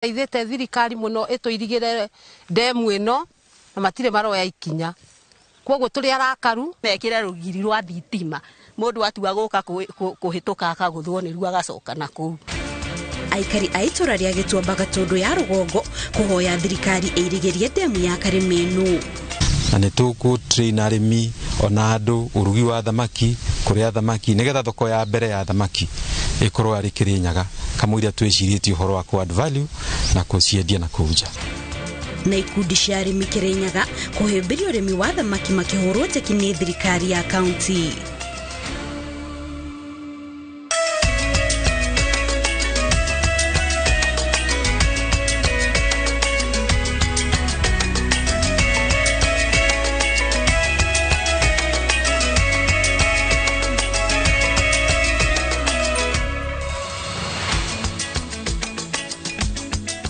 Ithĩte thirikari mũno ĩtũirigĩre ndemu ĩno na matirĩ maroya ikinya, koguo tũrĩ arakaru. Mekĩre rũgiri rwa thitima, mũndũ atua gũka kũhĩtũka akagũthwo nĩruo agacoka na kũu. Aikari a itũra rĩa Gĩtuamba Gatũndũ ya rũgongo kũhoya thirikari ĩirigĩrie ndemu ya Karĩmĩnũ. Na nĩ tũkũ train arĩmi ona andũ ũrugi wa thamaki, kũrĩa thamaki, nĩgetha thoko ya mbere ya thamaki ĩkorwo arĩ Kĩrĩnyaga kamũira twĩcirĩtie ũhoro wa kũ add value na kũciendia na kũu nja. Na ikundi cia arĩmi Kĩrĩnyaga kũhĩmbĩria ũrĩmi wa thamaki makĩhũrwo njeki nĩ thirikari ya kaunti.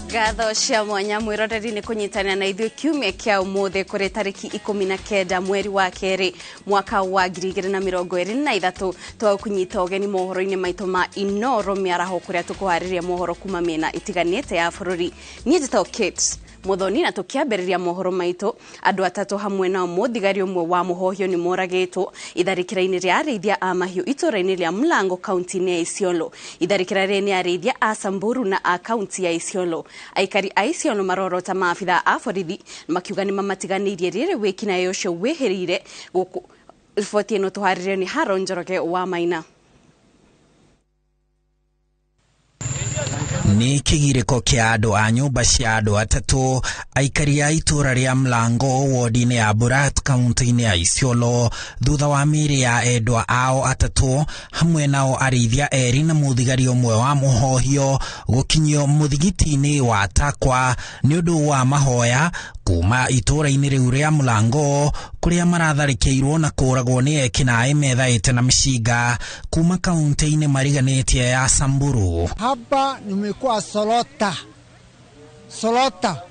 Ngatho cia mwanya mwiroreri nĩ kũnyitanĩra na ithuĩ kiumia kĩa ũmũthĩ kũrĩ tarĩki 19 mweri wa kerĩ mwaka wa 2023. Twagũkũnyita ũgeni mohoro-inĩ maitũ ma Inoro mĩaraho kũrĩa tũkũharĩria mohoro kuma mĩena ĩtiganĩte ya bũrũri. Niĩ njĩtagwo Kate Muthoni na tũkĩambĩrĩria mohoro maitũ, andũ atatũ hamwe nao mũthigari ũmwe wa mũhohio nĩ moragĩtwo itharĩkĩra-inĩ rĩa arĩithia a mahiũ itũũra-inĩ rĩa Mlango kaunti-inĩ ya Isiolo. Itharĩkĩra rĩrĩ nĩ arĩithia a Samburu na a kaunti ya Isiolo. Aikari a Isiolo marorota maabithaa a borithi makiuga nĩ mamatiganĩirie rĩrĩ wĩkinaĩ ũcio wĩhĩrĩire gũkũ. Riboti ĩno tũharĩrĩrio nĩ Haron Njoroge wa Maina. Nĩ kĩgirĩko kĩa andũ a nyũmba cia andũ atatũ aikari a itũũra rĩa Mlango wodi-inĩ ya Borat kaunti-inĩ ya Isiolo thutha wa mĩĩrĩ ya endwa ao atatũ hamwe nao arĩithia erĩ na mũthigari ũmwe wa mũhohio gũkinyio mũthigiti-inĩ wa Takwa nĩ ũndũ wa mahoya kuma itũũra-inĩ rĩu rĩa Mlango kũrĩa maratharĩkĩirwo na kũũragwo nĩ ekinaĩ methaĩte na mĩcinga kuma kaunti-inĩ mariganĩtie ya Samburu. Hapa nimekuwa solota solota,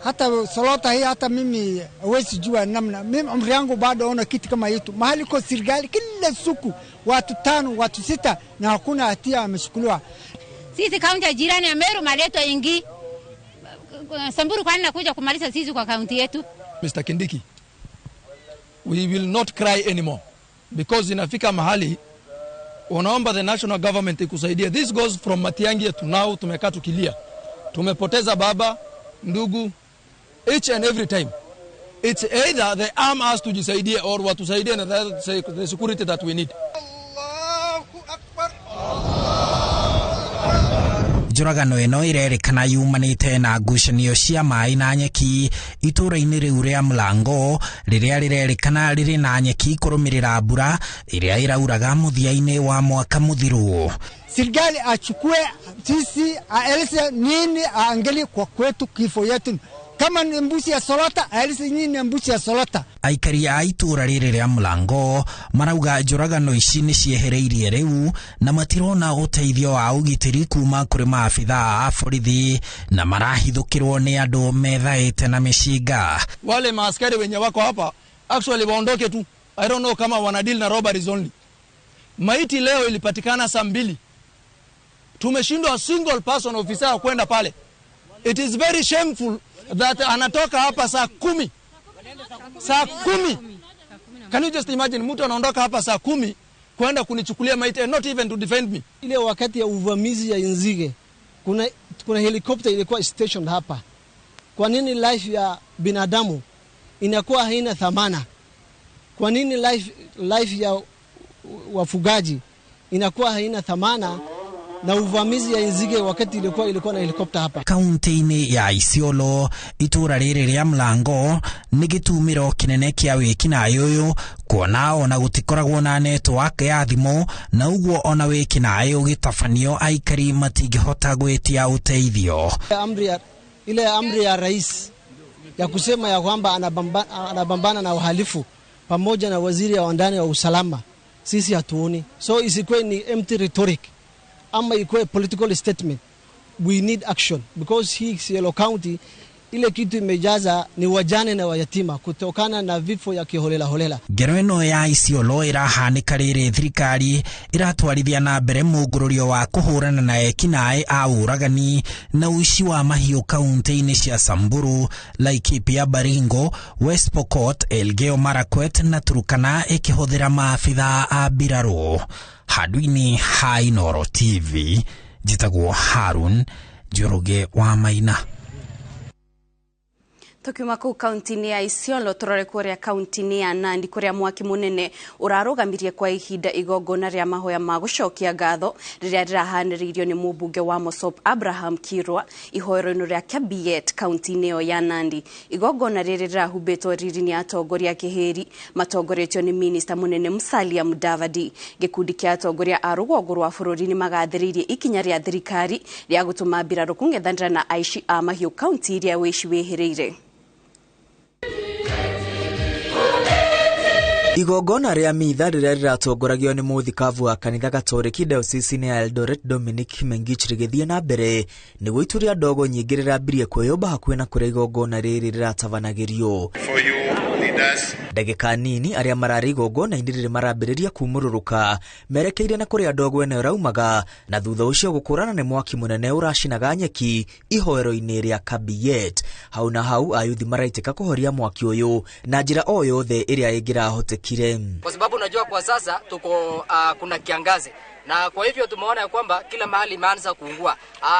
hata solota hii hata mimi hawezi jua namna. Mimi umri yangu bado ona kitu kama hicho. Mahali kwa serikali kila siku watu 5 watu 6 na hakuna hatia ameshukuliwa. Sisi kaunti ya jirani ya Meru maleto ingi Samburu kwani nakuja kumaliza sisi kwa kaunti yetu. Mr. Kindiki, we will not cry anymore because inafika mahali unaomba the national government ikusaidie. This goes from Matiang'i to now. Tumekaa tukilia, tumepoteza baba, ndugu, each and every time. It's either they arm us tujisaidie or watusaidie na the security that we need. Njũragano ĩno ĩrerĩkana yumanĩte na ngucanio cia maĩ na nyeki itũũra-inĩ rĩu rĩa Mlango rĩrĩa rĩrerĩkana rĩrĩ na nyeki kũrũmĩrĩra mbura ĩrĩa ĩrauraga mũthia-inĩ wa mwaka mũthiru. Serikali achukue sisi aeleze nini aangalie kwa kwetu kifo yetu. Kama ni mbuzi ya solota aeleze nini ni mbuzi ya solota. Aikari a itũũra rĩrĩ rĩa Mlango marauga njũragano ici nĩ ciehereirie rĩu na matirona ũteithio wa ũgitĩri kuma kũrĩ maabithaa a borithi na marahithũkĩrwo nĩ andũ methaĩte na mĩcinga. Wale maaskari wenye wako hapa actually waondoke tu. I don't know kama wana deal na robberies only. Maiti leo ilipatikana saa 2. Tumeshindwa single person officer kwenda pale. It is very shameful that anatoka hapa saa 10. Saa 10. Can you just imagine mtu anaondoka hapa saa 10 kwenda kunichukulia maiti and not even to defend me. Ile wakati ya uvamizi ya nzige kuna helicopter ilikuwa stationed hapa. Kwa nini life ya binadamu inakuwa haina thamana? Kwa nini life ya wafugaji inakuwa haina thamana na uvamizi ya nzige wakati ilikuwa na helicopter hapa? Kaunti-inĩ ya Isiolo itũũra rĩrĩ rĩa Mlango nĩ gĩtumĩro kĩnene kĩa wĩkinaĩ ũyũ kuona ona gũtikoragwo na network ya thimũ na ũguo ona wĩkinaĩ ũgĩtabanio aikari matingĩhota gwĩtia ũteithio. Ile amri ya rais ya kusema ya kwamba anabambana na uhalifu pamoja na waziri wa ndani wa usalama sisi hatuoni. So isikuwe ni empty rhetoric ama ikuwe political statement. We need action because hii Isiolo County Ile kitu imejaza ni wajane na wayatima kutokana na vifo ya kiholela holela. Ngero ĩno ya Isiolo ĩrahanĩka rĩrĩ thirikari ĩratwarithia na mbere mũngũrũrio wa kũhũrana na ekinaĩ a ũragani na ũici wa mahiũ kaunti-inĩ cia Samburu, Laikipia, Baringo, West Pokot, Elgeyo Marakwet na Turkana ĩkĩhũthĩra maabithaa a mbirarũ. Handũ-inĩ ha Inooro TV, njĩtagwo Harun Njoroge wa Maina. Tukiuma kuu kaunti-inĩ ya Isiolo turore kuria kaunti-inĩ ya Nandi kuria mwaki munene urarugamirie kwa ihinda igongona ria mahoya ma gucokia ngatho riria rirahanĩrĩirio nĩ mũmbunge wa Mosop Abraham Kirwa ihoero-inĩ rĩa Kabiet kaunti-inĩ ĩyo ya Nandi. Igongona rĩrĩ rĩrahumbĩtwo riri nĩ atongoria kĩhĩri matongoretio nĩ minista mũnene Musalia Mudavadi. Gĩkundi kĩa atongoria a rũgongo rwa bũrũri nĩ magathĩrĩirie ikinya rĩa thirikari rĩa gũtũma mbirarũ kũng'ethanĩra na aici a mahiũ kaunti iria wĩici wĩhĩrĩire. Igongona rĩa mitha rĩrĩa rĩratongoragio nĩ mũthikabu wa kanitha Gatoreki Diocese ya Eldoret Dominic Mengich rĩgĩthiĩ na mbere nĩguo itu rĩa ndogo nyingĩ rĩrambirie kwĩyũmba hakuhĩ na kũrĩa igongona rĩrĩ rĩratabanagĩrio. Ndagĩka nini arĩa mararĩ igongona-inĩ rĩrĩ marambĩrĩria kumũrũrũka merekeire na kũrĩa ndogo ĩno ĩraumaga, na thutha ũcio gũkũrana nĩ mwaki mũnene ũracinaga nyeki ihoero-inĩ rĩa Kabiet. Hau na hau ayuthi maraitĩka kũhoria mwaki ũyũ na njĩra o yothe ĩrĩa ĩngĩrahotekire. Kwa sababu unajua kwa sasa tuko kuna kiangazi na kwa hivyo tumeona ya kwamba kila mahali imeanza kuungua.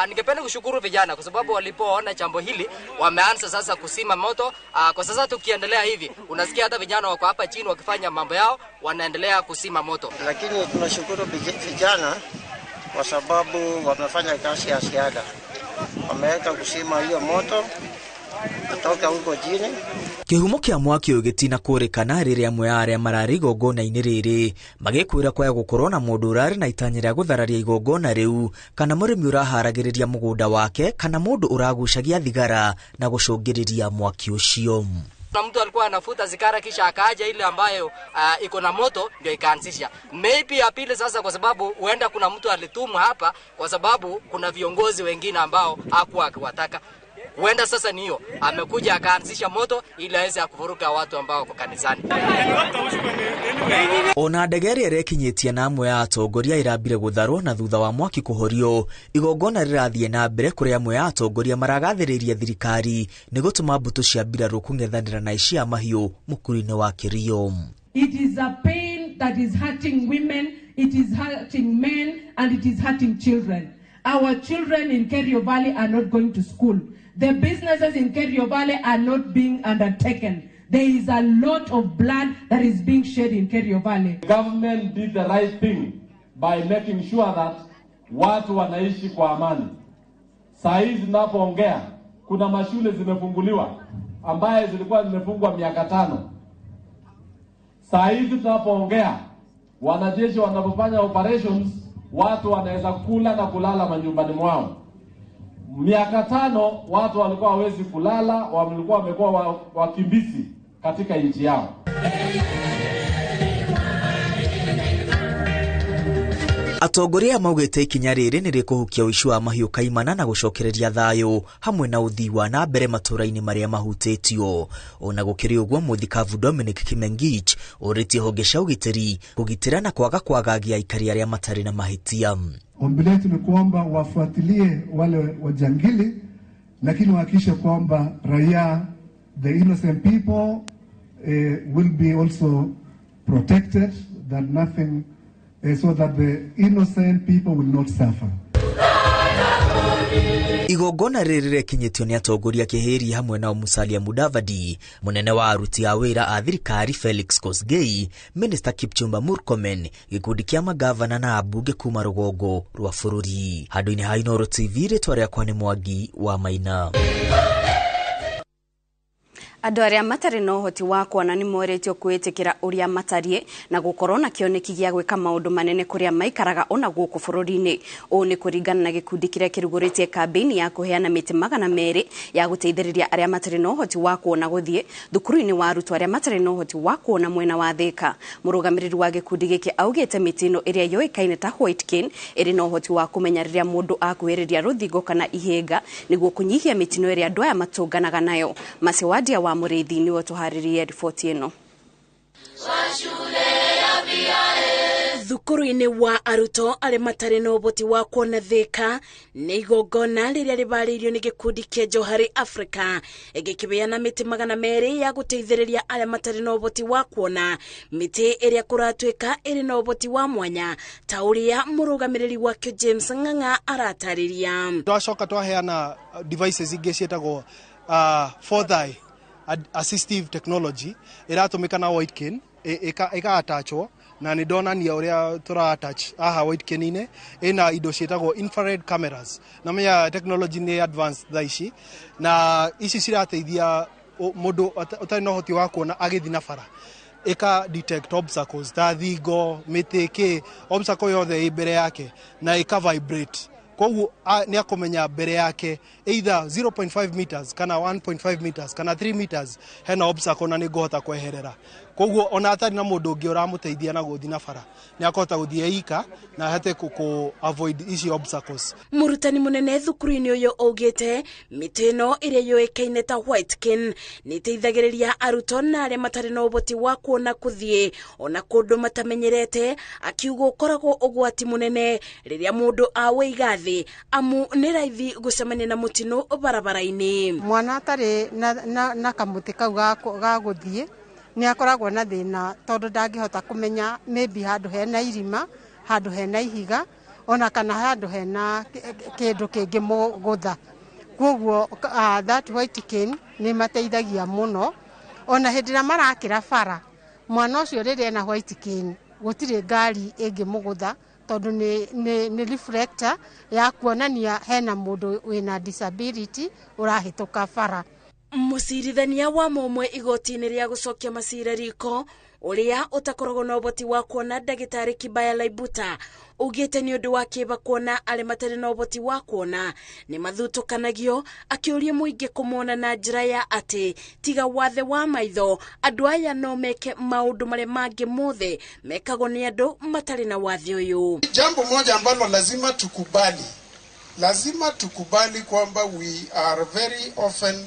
Ningependa kushukuru vijana kwa sababu walipoona jambo hili wameanza sasa kusima moto. Kwa sasa tukiendelea hivi unasikia hata vijana wako hapa chini wakifanya mambo yao wanaendelea kusima moto. Lakini tunashukuru vijana kwa sababu wamefanya kazi ya ziada. Wameweka kusima hiyo moto kutoka huko chini. Kĩhumo kĩa mwaki ũyũ gĩtinakũrĩkana rĩrĩa amwe a arĩa mararĩ igongona-inĩ rĩrĩ magĩkwĩra kwaya gũkorwo na mũndũ ũrarĩ na itanya rĩa gũthararia igongona rĩu, kana mũrĩmi ũraharagĩrĩria mũgũnda wake, kana mũndũ ũragucagia thigara na gũcũngĩrĩria mwaki ũcio. Na mtu alikuwa anafuta zikara kisha akaaja ile ambayo iko na moto ndio ikaanzisha. Maybe ya pili sasa, kwa sababu huenda kuna mtu alitumwa hapa kwa sababu kuna viongozi wengine ambao hakuwa akiwataka. Huenda sasa ni hiyo amekuja akaanzisha moto ili aweze kuvuruga watu ambao wako kanisani. Ona ndege ĩrĩa ĩrekinyĩtie na amwe a atongoria ĩrambire gũtharwo na thutha wa mwaki kũhorio. Igongona rĩrathiĩ na mbere kũrĩa amwe a atongoria maragathĩrĩria thirikari nĩ gũtũma mbũtũ cia mbirarũ kũng'ethanĩra na aici a mahiũ mũkuru-inĩ wa Kĩrio. It is a pain that is hurting women, it is hurting men, and it is hurting children. Our children in Kerio Valley are not going to school. The businesses in Kerio Valley are not being undertaken. There is a lot of blood that is being shed in Kerio Valley. The government did the right thing by making sure that watu wanaishi kwa amani. Saa hizi ninapoongea kuna mashule zimefunguliwa ambaye zilikuwa zimefungwa miaka 5. Saa hizi tunapoongea wanajeshi wanapofanya operations watu wanaweza kula na kulala manyumbani mwao. Miaka 5 watu walikuwa hawezi kulala, walikuwa wamekuwa wakimbizi katika nchi yao. Atongoria maugĩte ikinya rĩrĩ nĩ rĩkũhukia ũici wa mahiũ kaimana na gũcokereria thayũ hamwe na ũthii wa na mbere matũra-inĩ marĩa mahutĩtio. Ona gũkĩrĩ ũguo, mũthikabu Dominic Kimengich ũrĩtie honge cia ũgitĩri kũgitĩra na kwaga kwagagia aikari arĩa matarĩ na mahĩtia. Ombi letu ni kwamba wafuatilie wale wajangili, lakini wahakikishe kwamba raia, the innocent people, will be also protected, that nothing, so that the innocent people will not suffer. Igongona rĩrĩ rĩrekinyĩtio nĩ atongoria kĩhĩri hamwe nao Musalia Mudavadi, mũnene wa aruti a wĩra a thirikari Felix Kosgei, Minister Kipchumba Murkomen, gĩkundi kĩa magavana na ambunge kuma rũgongo rwa bũrũri. Handũ-inĩ ha Inooro TV, rĩtwa rĩakwa nĩ Mwangi wa Maina. Andũ arĩa matarĩ na ũhoti wa kuona nĩ morĩtio kwĩĩtĩkĩra ũrĩa matariĩ na gũkorwo na kĩoneki gĩa gwĩka maũndũ manene kũrĩa maikaraga ona gũkũ bũrũri-inĩ. Ũũ nĩ kũringana na gĩkundi kĩrĩa kĩrugũrĩtie kambĩini ya kũheana mĩtĩ 200 ya gũteithĩrĩria arĩa matarĩ na ũhoti wa kuona gũthiĩ thukuru-inĩ wa arutwo arĩa matarĩ na ũhoti wa kuona mwena wa Thĩka. Mũrũgamĩrĩri wa gĩkundi gĩkĩ augĩte mĩtĩ ĩno ĩrĩa yũĩkaine ta white cane ĩrĩ na ũhoti wa kũmenya rĩrĩa mũndũ akuhĩrĩria rũthingo kana ihĩnga nĩguo kũnyihia mĩtino ĩrĩa andũ aya matũnganaga nayo. Macewadia wa Mũrĩithi nĩwe tũharĩrie riboti ĩno. Thukuru-inĩ wa arutwo arĩa matarĩ na ũhoti wa kuona Thĩka nĩ igongona rĩrĩa rĩbarĩirio nĩ gĩkundi kĩa Johari Africa gĩkĩheana mĩtĩ 200 ya gũteithĩrĩria arĩa matarĩ na ũhoti wa kuona, mĩtĩ ĩrĩa kũratuĩka ĩrĩ na ũhoti wa mwanya ta ũrĩa mũrũgamĩrĩri wakĩo James Ng'ang'a aratarĩria. Twacoka twaheana devices ingĩ ciĩtagwo fourth eye assistive technology ĩratũmĩka na white cane ĩka-attachwo na nĩ ndonania ũrĩa tũra attach haha white cane-inĩ. Ĩna indo ciĩtagwo infrared cameras na menya technology nĩ advanced thaa ici, na ici cirateithia mũndũ ũtarĩ na ũhoti wa kuona agĩthiĩ na bara, ĩka detect obstacles ta thingo, mĩtĩ, kĩ obstacle yothe ĩ mbere yake na ĩka vibrate, koguo nĩ akũmenya mbere yake either 0.5 meters kana 1.5 meters kana 3 meters hena obstacle na nĩ ngũhota kweherera. Koguo ona atarĩ na mũndũ ũngĩ ũramũteithia na gũthiĩ na bara nĩ akũhota gũthiĩ ika na ahote kũ avoid ici obstacles. Mũrutani mũnene thukuru-inĩ ũyũ augĩte mĩtĩ ĩno ĩrĩa yũĩkaine ta white cane nĩ ĩteithagĩrĩria arutwo na arĩa matarĩ na ũhoti wa kuona kũthiĩ ona kũndũ matamenyerete, akiuga ũkoragwo ũgwati mũnene rĩrĩa mũndũ awĩiga thĩ amu nĩ raithi gũcemania na mũtino barabara-inĩ. Mwana atarĩ na kamũtĩ kau ga gũthiĩ nĩ akoragwo na thĩna tondũ ndangĩhota kũmenya maybe handũ hena irima, handũ hena ihiga ona kana handũ hena kĩndũ kĩngĩmũgũtha. Koguo that white cane nĩ mateithagia mũno ona hĩndĩ ĩrĩa marakĩra bara, mwana ũcio rĩrĩa ena white cane gũtirĩ ngari ĩngĩmũgũtha tondũ nĩ reflector ya kuonania hena mũndũ wĩna disability ũrahĩtũka bara. Mũcirithania wa momwe igoti-inĩ rĩa gũcokia macira riko ũrĩa ũtakoragwo na ũhoti wa kuona ndagĩtarĩ Kibaya Laibuta ugĩte nĩ ũndũ wa kĩeba kuona arĩa matarĩ na ũhoti wa kuona nĩ mathutũkanagio, akĩũria mũingĩ kũmona na njĩra ya atĩ tiga wathe wa maitho andũ aya no meke maũndũ marĩa mangĩ mothe mekagwo nĩ andũ matarĩ na wathe ũyũ. Jambo moja ambalo lazima tukubali kwamba we are very often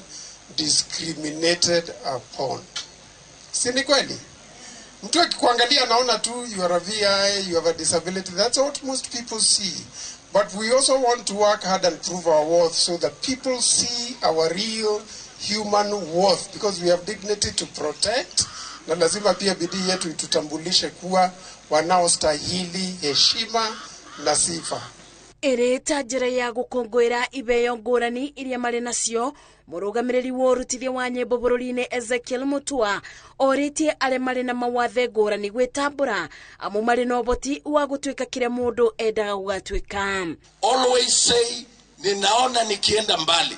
discriminated upon. Si ni kweli? Mtu akikuangalia anaona tu you are a VI, you have a disability. That's what most people see. But we also want to work hard and prove our worth so that people see our real human worth, because we have dignity to protect. Na lazima pia bidii yetu itutambulishe kuwa wanaostahili heshima na sifa. Ĩrĩ ta njĩra ya gũkũngũĩra iheo ngũrani iria marĩ nacio, mũrũgamĩrĩri wa ũrutithia wa nyĩmbo bũrũri-inĩ Ezekiel Mutua orĩtie arĩa marĩ na mawathe ngũrani gwĩtambũra amu marĩ na ũhoti wa gũtuĩka kĩrĩa mũndũ endaga gũgatuĩka. Always say ninaona nikienda mbali.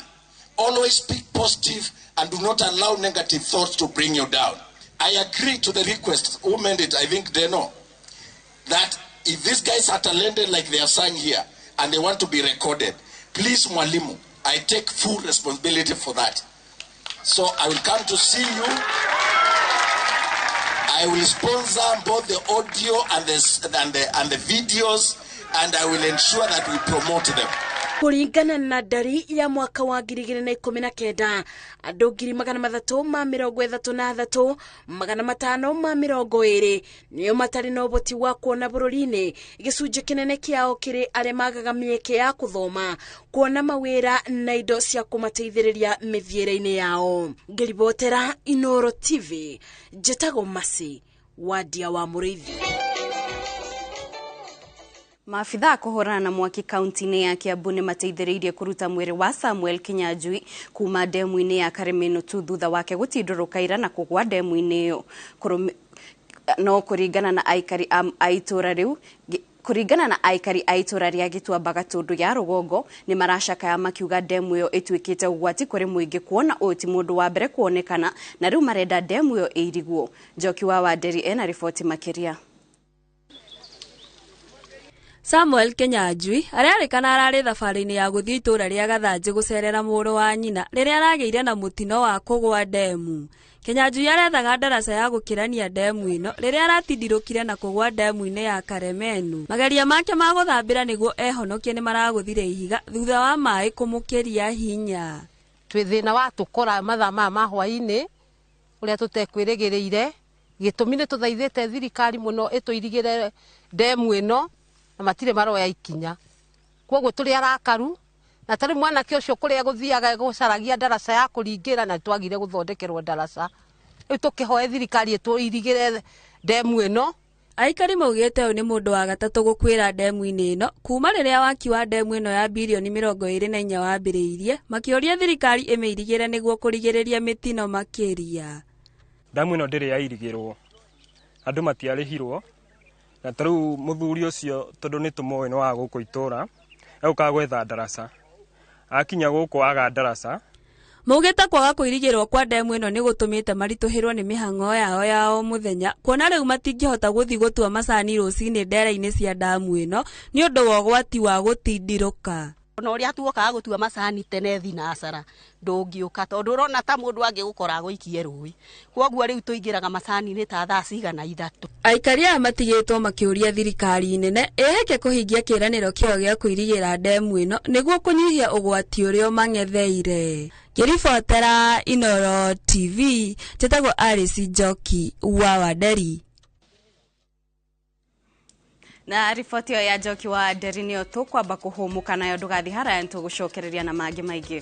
Always speak positive and do not allow negative thoughts to bring you down. I agree to the request who made it, I think they know, that if these guys are talented like they are saying here and they want to be recorded, please Mwalimu, I take full responsibility for that. So I will come to see you. I will sponsor both the audio and the videos, and I will ensure that we promote them. Kũringana na ndari ya mwaka wa 2019 andũ 333 520 nĩo matarĩ na ũhoti wa kuona bũrũri-inĩ, gĩcunjĩ kĩnene kĩao kĩrĩ arĩa magaga mĩeke ya kũthoma, kuona mawĩra na indo cia kũmateithĩrĩria mĩthiĩre-inĩ yao. Ngĩribotera Inoro TV, njĩtagwo Mercy Wadia wa Mũrĩithi. Maabithaa kũhũrana na mwaki kaunti-inĩ ya Kiambu nĩ mateithĩrĩirie kũruta mwĩrĩ wa Samuel Kinyanjui kuma ndemu-inĩ ya Karemeno thutha wake gũtindũrũka ira na kũgwa ndemu-inĩ ĩyo. No kũringana na aikari a itũũra rĩu Kũringana na aikari a itũra rĩa Gĩtuamba Gatũndũ ya rũgongo nĩ maracakaya makiuga ndemu ĩyo ĩtuĩkĩte ũgwati kũrĩ mũingĩ kuona ũyũ ti mũndũ wa mbere kuonekana na rĩu marenda ndemu ĩyo ĩirigwo. Njoki wa Wanderi ena riboti makĩria. Samuel Kenyanjui arerĩkana ararĩ thabarĩ-inĩ ya gũthiĩ itũra rĩa Gathanjĩ gũcerera mũrũ wa nyina rĩrĩa aragĩire na mũtino wa kũgwa ndemu. Kenyanjui arethaga ndaraca ya gũkĩrania ndemu ĩno rĩrĩa aratindirũkire na kũgwa ndemu-inĩ ya Karemenu. Mageria make ma gũthambĩra nĩguo ehonokie nĩ maragũthire ihiga thutha wa maĩ kũmũkĩria hinya. Twĩ thĩna wa tũkora mathaa maya ma hwaĩ-inĩ ũrĩa tũtekwĩrĩgĩrĩire. Gĩtũmi nĩ tũthaithĩte thirikari mũno ĩtũirigĩre ndemu ĩno na matirĩ maroya ikinya. Kwoguo tũrĩ arakaru na tarĩ mwanake ũcio kũrĩa gũthiaga gũcaragia ndaraca ya kũringĩra na twagire gũthondekerwo ndaraca. Rĩu tũkĩhoe thirikari ĩtũirigĩre ndemu ĩno. Aikari maugĩte ũyũ nĩ mũndũ wa gatatũ gũkuĩra ndemu-inĩ ĩno kuma rĩrĩa waki wa ndemu ĩno ya birioni 24 wambĩrĩirie, makĩũria thirikari ĩmĩirigĩre nĩguo kũrigĩrĩria mĩtino makĩria. Ndemu ĩno ndĩrĩ yairigĩrwo, andũ matiarĩhirwo, na ta rĩu mũthuri ũcio tondũ nĩ tũmũĩ nĩ wa gũkũ itũra egũkaga gwetha ndaraca, akinya gũkũ aga ndaraca. Maugĩte kwaga kũirigĩrwo kwa ndemu ĩno nĩ gũtũmĩte maritũhĩrwo nĩ mĩhang'o yao ya o mũthenya kuona rĩu matingĩhota gũthiĩ gũtua macani rũcinĩ ndera-inĩ cia ndamu ĩno nĩ ũndũ wa ũgwati wa gũtindirũka. Ona ũrĩa tuokaga gũtua macani tene thinacara ndũngĩũka tondũ ũrona ta mũndũ angĩgũkora agũikie rũĩ, kwoguo rĩu tũingĩraga macani-inĩ ta thaa cigana 3. Aikari aya matigĩtwo makĩũria thirikari nene ĩheke kũhingia kĩĩranĩro kĩayo gĩa kũirigĩra ndemu ĩno nĩguo kũnyihia ũgwati ũrĩa mang'etheire. Ngĩribotera Inooro TV, njĩtagwo Alice Njoki wa Wanderi. Na riboti ĩyo ya Njoki wa Nderi nĩyo tũkwamba kũhũmũka nayo, ndũgathiĩ haraya nĩtũgũcokereria na mangĩ maingĩ.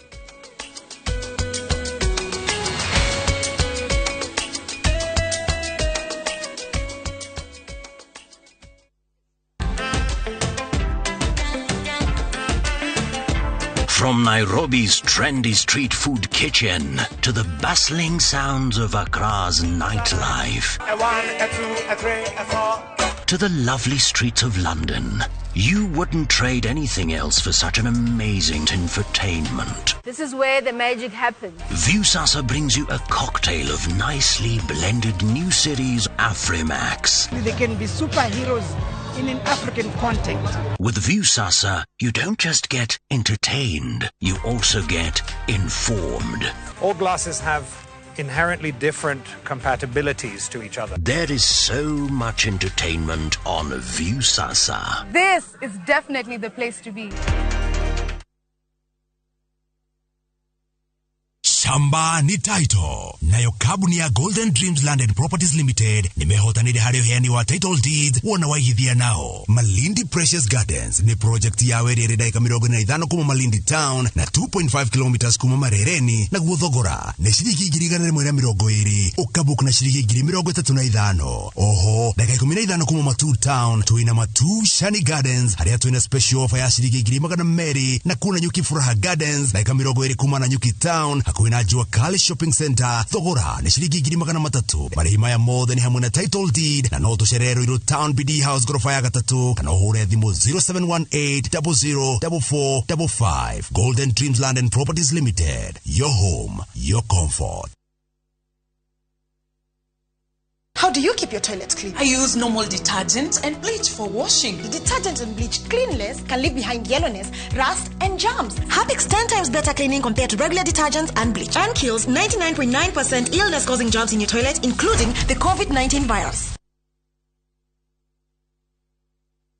From Nairobi's trendy street food kitchen to the bustling sounds of Accra's nightlife, A 1, a 2, a 3, a 4. to the lovely streets of London, you wouldn't trade anything else for such an amazing infotainment. This is where the magic happens. Viusasa brings you a cocktail of nicely blended new series Afrimax. They can be superheroes in an African context. With Viusasa, you don't just get entertained, you also get informed. All glasses have inherently different compatibilities to each other. There is so much entertainment on Viusasa. This is definitely the place to be. Shamba ni title nayo kambuni ya Golden Dreams Land and Properties Limited nimehotanire harĩ ũheani wa title deeds wona waigithia nao. Malindi Precious Gardens ni project yawe ĩrĩa ĩrĩ ndagĩka 45 kuma Malindi Town na 2.5 kilometers kuma Marereni, naguo thogora nĩ ciringi 120,000 ũkabook na ciringi 35,000. Oho ndagĩka 15 kuma Matu Town twĩna Matu Shani Gardens harĩa twĩna special offer ya ciringi 200,000 na kuna Nyuki Furaha Gardens ndagĩka 20 kuma na Nyuki Town hakuhĩ na Jua Kali Shopping Center thogora nĩ ciringi 300,000. Marĩhi maya mothe nĩ hamwe na title deed na no tũcerere Ruiru Town BD House gorofa ya 3 kana ũhũre thimũ 0718 004455. Golden Dreams Land and Properties Limited, your home, your comfort. How do you keep your toilet clean? I use normal detergent and bleach for washing. The detergent and bleach cleanless can leave behind yellowness, rust, and germs. Harpic's 10 times better cleaning compared to regular detergents and bleach, and kills 99.9% illness-causing germs in your toilet, including the COVID-19 virus.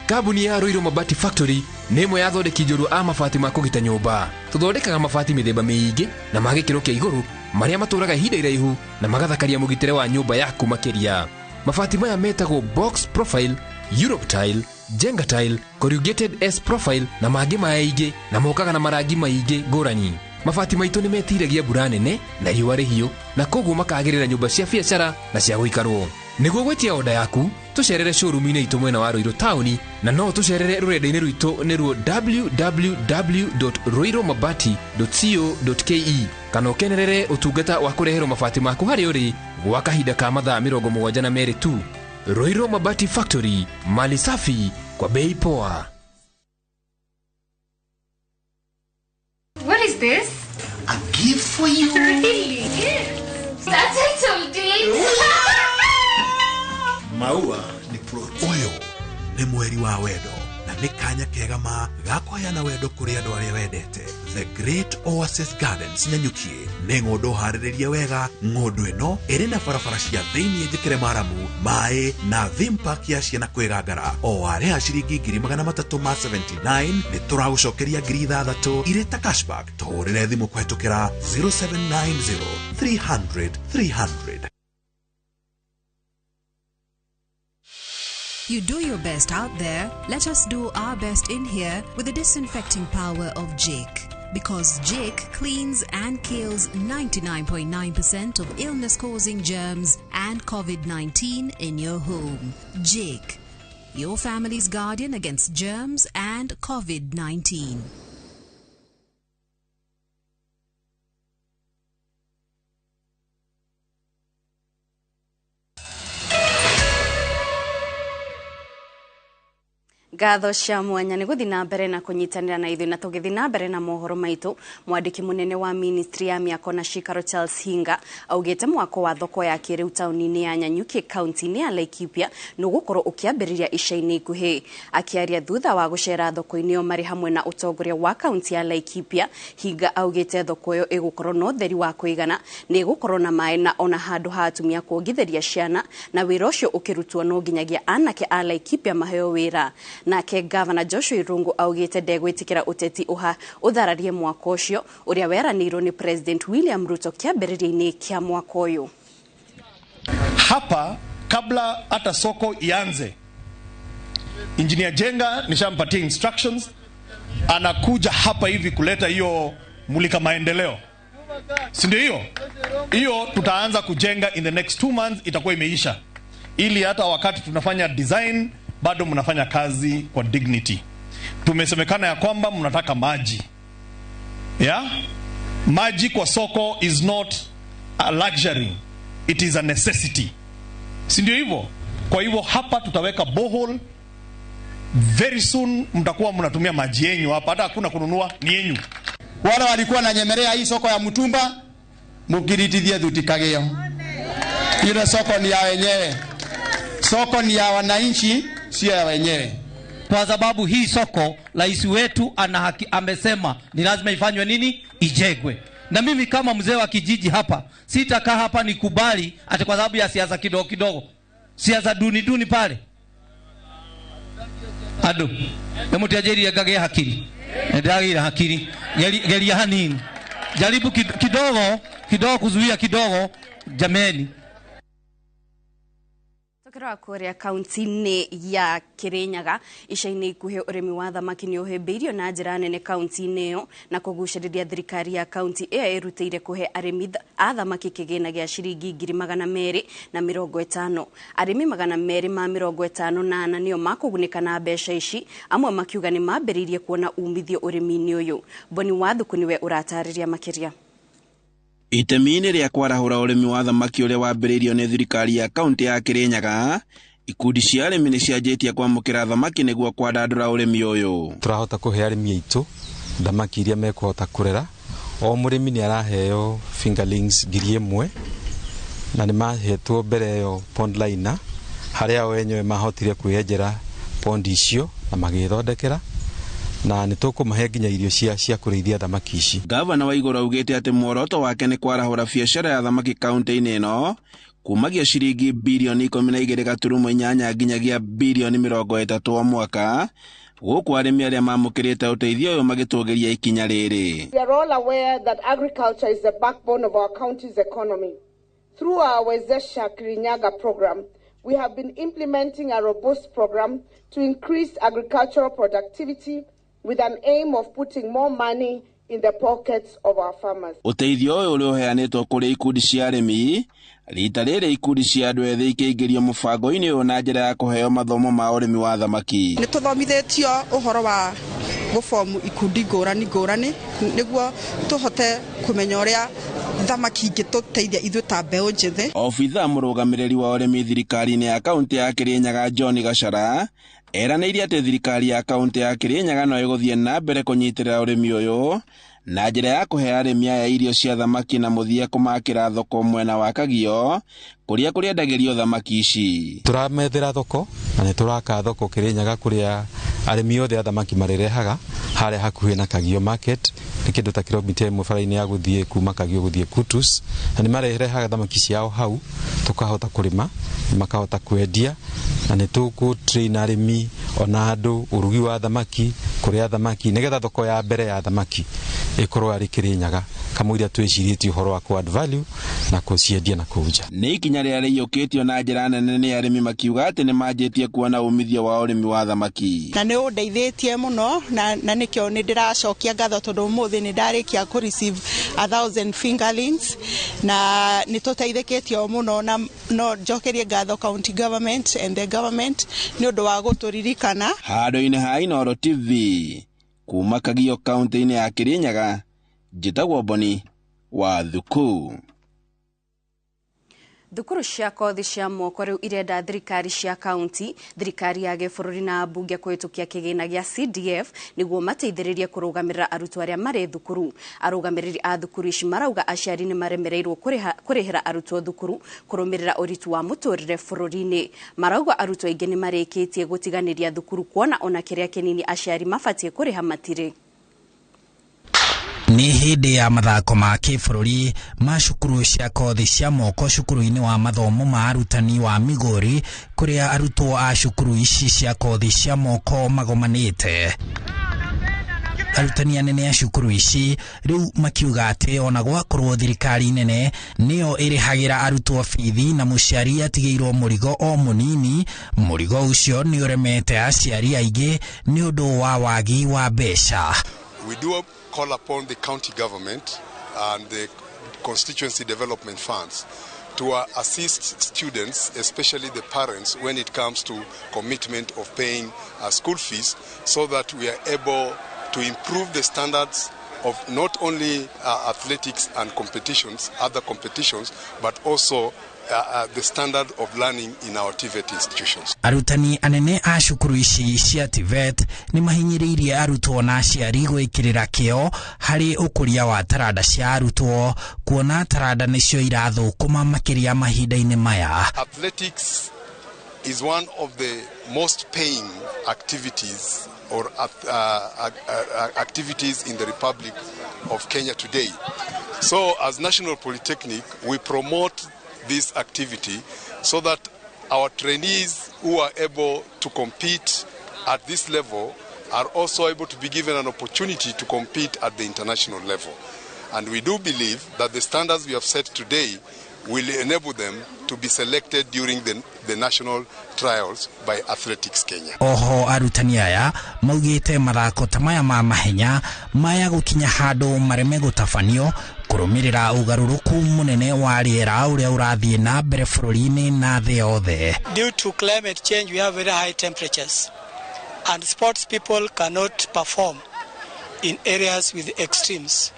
Kambuni ya Ruiru Mabati Factory nĩ ĩmwe ya athondeki njorua a mabati ma kũgita nyũmba. Tũthondekaga mabati mĩthemba mĩingĩ na ma gĩkĩro kĩa igũrũ marĩa matũraga ihinda iraihu na magathakaria mũgitĩre wa nyũmba yaku makĩria. Mabati maya metagwo box profile, Europe tile, Jenga tile, corrugated S profile na mangĩ maingĩ, na mokaga na marangi maingĩ ngũrani. Mabati maitũ nĩ metiragia mbura nene na riũa rĩhiũ, na koguo makagĩrĩra nyũmba cia biacara na cia gũikarwo. Nĩguo gwĩtia oda yaku, tũcerere showroom-inĩ itũ mwena wa Ruiru taũni, na no tũcerere rũrenda-inĩ rwitũ nĩruo www.ruirumabati.co.ke, kana ũkenerere ũtungata wa kũreherwo mabati maku harĩa ũrĩ gwa kahinda ka mathaa 72 tu. Ruiru Mabati Factory, mali safi kwa bei poa. What is this? A gift for you. Really? Yes. That's a deed. Maua ni plot. Ũyũ nĩ mweri wa wendo na nĩ kanya kega ma ga kũheana wendo kũrĩ andũ arĩa wendete. The Great Oasis Gardens Nanyuki nĩ ng'ũndũ harĩrĩrie wega. Ng'ũndũ ĩno ĩrĩ na barabara cia thĩiniĩ njĩkĩre maramu, maĩ na theme park ya ciana kwĩgangara. O warĩha ciringi 379 nĩ tũragũcokeria 6,000 irĩ ta cashback. Tũhũrĩre thimũ kũhetũkĩra 0790 300 300. You do your best out there, let us do our best in here with the disinfecting power of Jake. Because Jake cleans and kills 99.9% of illness-causing germs and COVID-19 in your home. Jake, your family's guardian against germs and COVID-19. Ngatho cia mwanya nĩ gũthiĩ na mbere na kũnyitanĩra na ithuĩ na tũgĩthiĩ na mbere na mohoro maitũ. Mwandĩki mũnene wa ministry ya mĩako na cikaro Charles Hinga augĩte mwako wa thoko ya kĩrĩu taũni-inĩ ya Nanyuki kaunti-inĩ ya Laikipia nĩũgũkorwo ũkĩambĩrĩria ica-inĩ ikuhĩ. Akĩaria thutha wa gũcera thoko-inĩ ĩyo marĩ hamwe na ũtongoria wa kaunti ya Laikipia, Hinga augĩte thoko ĩyo ĩgũkorwo na ũtheri wa kũigana, nĩ ĩgũkorwo na maĩ na ona handũ ha atumia kuongithĩria ciana, na wĩra ũcio ũkĩrutwo no nginyagia anake a Laikipia maheo wĩra. Nake Gavana Joshua Irungu augite ndegwitikira uteti uha uthararie mwako ucio uria weranirwo ni President William Ruto kiambiriria-ini kia mwaka uyu. Hapa kabla hata soko ianze, Engineer Jenga nishampatia instructions, anakuja hapa hivi kuleta hiyo mulika maendeleo, si ndio? Hiyo hiyo tutaanza kujenga in the next 2 months, itakuwa imeisha, ili hata wakati tunafanya design bado mnafanya kazi kwa dignity. Tumesemekana ya kwamba mnataka maji. Yeah? Maji kwa soko is not a luxury, it is a necessity. Si ndio hivyo? Kwa hivyo hapa tutaweka borehole. Very soon mtakuwa mnatumia maji yenu hapa, hata hakuna kununua, ni yenu. Wale walikuwa na nyemelea hii soko ya mtumba, mkiritithia thutikageo. Ile soko ni ya wenyewe. Soko ni ya wananchi, sio ya wenyewe. Kwa sababu hii soko rais wetu ana haki, amesema ni lazima ifanywe nini? Ijengwe. Na mimi kama mzee wa kijiji hapa sitakaa hapa nikubali ati kwa sababu ya siasa kidogo kidogo, siasa duni duni pale. Ado nemutiajeri ngage hakiri ndagira hakiri geria hanini, jaribu kidogo kidogo kuzuia kidogo, jameni. Tukirora kuria kaunti-inĩ ya Kirinyaga ica-inĩ ikuhĩ ũrĩmi wa thamaki nĩ ũhĩmbĩirio na njĩra nene kaunti-inĩ ĩyo na kũgucĩrĩria thirikari ya kaunti ĩyo ĩrutĩire kũhe arĩmi a thamaki kĩgĩna gĩa ciringi 250. Arĩmi 254 nĩo makũgunĩka na mbeca ici, amwe makiuga nĩ mambĩrĩirie kuona umithio ũrĩmi-inĩ ũyũ. Boni Wathuku nĩwe ũratarĩria makĩria. Itemi-inĩ rĩa kwarahũra ũrĩmi wa thamaki ũrĩa wambĩrĩirio nĩ thirikari ya kaunti ya Kirinyaga, ikundi cia arĩmi nĩ cianjĩtie kwamũkĩra thamaki nĩguo kwandandũra ũrĩmi ũyũ. Tũrahota kũhe arĩmi aitũ thamaki iria mekũhota kũrera. O mũrĩmi nĩ araheo fingerlings 1,000 na nĩ mahetwo mbere ĩyo pond liner, harĩa o enyewe mahotire kwĩyenjera pond icio na magĩthondekera, na nĩ tũkũmahe nginya irio cia kũrĩithia thamaki ici. Gavana wa Igũrũ augĩte atĩ muoroto wake nĩ kwarahũra biacara ya thamaki kaunti-inĩ ĩno kumagia ciringi bilioni 12.8 nginyagia bilioni 30 o mwaka, gũkũ arĩmi arĩa mamũkĩrĩte ũteithio ũyũ magĩtũgĩria ikinya rĩrĩ. We are all aware that agriculture is the backbone of our county's economy. Through our Wezesha Kirinyaga program, we have been implementing a robust program to increase agricultural productivity with an aim of putting more money in the pockets of our farmers. Ũteithio ũyũ ũrĩa ũheanĩtwo kũrĩ ikundi cia arĩmi, rita rĩrĩ ikundi cia andũ ethĩ ikĩingĩrio mũbango-inĩ ũyũ na njĩra ya kũheo mathomo ma ũrĩmi wa thamaki. Nĩ tũthomithĩtio ũhoro wa gũbomu ikundi ngũrani ngũrani nĩguo tũhote kũmenya ũrĩa thamaki ingĩtũteithia ithuĩ ta mbeũ njĩthĩ. Obithaa mũrũgamĩrĩri wa ũrĩmi thirikari-inĩ ya kaunti ya Kirinyaga John Gachara Eranĩire atĩ thirikari ya kaunti ya Kirinyaga no ĩgũthiĩ na mbere kũnyitĩrĩra ũrĩmi ũyũ na njĩra ya kũhe arĩmi aya irio cia thamaki na mũthia kũmakĩra thoko mwena wa Kagio kũrĩa kũrĩendagĩrio thamaki ici. Tũramethera thoko na nĩ tũraka thoko Kirinyaga kũrĩa arĩmi othe a thamaki marĩrehaga harĩa hakuhĩ na Kagio market, nĩ kĩndũ ta kilomita 1 bara-inĩ ya gũthiĩ kuma Kagio gũthiĩ Kutus, na nĩ marehaga thamaki ciao hau tũkahota kũrĩma makahota kwendia, na nĩ tũkũ train arĩmi ona andũ ũrugi wa thamaki, kũrĩa thamaki nĩgetha thoko ya mbere ya thamaki ĩkorwo arĩ Kirinyaga kamũira twĩcirĩtie ũhoro wa ku add value na kũciendia na kũu nja. Nĩ ikinya rĩrĩa rĩiyũkĩtio na njĩra nene nĩ arĩmi makiuga atĩ nĩ manjĩtie kuona umithio wa ũrĩmi wa thamaki. Na nĩ ũndeithĩtie mũno na nĩkĩo nĩ ndĩracokia ngatho tondũ ũmũthĩ nĩ ndarĩkia kũ receive 1000 fingerlings na nĩ tũteithĩkĩtio mũno, na no njokerie ngatho county government and the government nĩ ũndũ wa gũtũririkana. Handũ-inĩ ha Inooro TV kuma Kagio kaunti-inĩ ya Kirinyaga, njĩtagwo Boni wa Thuku. Thukuru cia kothi cia moko rĩu irenda thirikari cia kaunti, thirikari ya gĩbũrũri na mbunge kũhĩtũkia kĩgĩna gĩa CDF nĩguo mateithĩrĩrie kũrũgamĩrĩra arutwo arĩa marĩ thukuru. Arũgamĩrĩri a thukuru ici marauga aciari nĩ maremereirwo kũrĩhĩra arutwo thukuru kũrũmĩrĩra ũritũ wa mũtũrĩre bũrũri-inĩ. Marauga arutwo aingĩ nĩ marĩkĩtie gũtiganĩria thukuru kuona ona kĩrĩa kĩnini aciari mabatiĩ kũrĩha matirĩ. Nĩ hĩndĩ ya mathako ma kĩbũrũri ma cukuru cia kothi cia moko cukuru-inĩ wa mathomo ma arutani wa Migori kũrĩa arutwo a cukuru ici cia kothi cia moko magomanĩte. Arutani anene a cukuru ici rĩu makiuga atĩ ona gwakorwo thirikari nene nĩyo ĩrĩhagĩra arutwo bithi na mũciari atigĩirwo mũrigo o mũnini, mũrigo ũcio nĩ ũremete aciari aingĩ nĩ ũndũ wa wagi wa mbeca. We do call upon the county government and the constituency development funds to assist students, especially the parents, when it comes to commitment of paying school fees, so that we are able to improve the standards of not only athletics and competitions, other competitions, but also the standard of learning in our TVET institutions. Arutani anene a cukuru ici cia TVET nĩ mahinyĩrĩirie arutwo na aciari gwĩkĩrĩra kĩo harĩ ũkũria wa taranda cia arutwo, kuona taranda nĩcio irathũkũma makĩria mahinda-inĩ maya. Athletics is one of the most paying activities or activities in the Republic of Kenya today. So as National Polytechnic, we promote this activity so that our trainees who are able to compete at this level are also able to be given an opportunity to compete at the international level. And we do believe that the standards we have set today will enable them to be selected during the national trials by Athletics Kenya. Oho arutani aya maugite mathako ta maya ma mahenya maya gukinya handu mareme gutabanio kurumirira ugaruruku munene wa riera uria urathie na mbere bũrũri-inĩ na thĩ yothe. Due to climate change we have very high temperatures and sports people cannot perform in areas with extremes.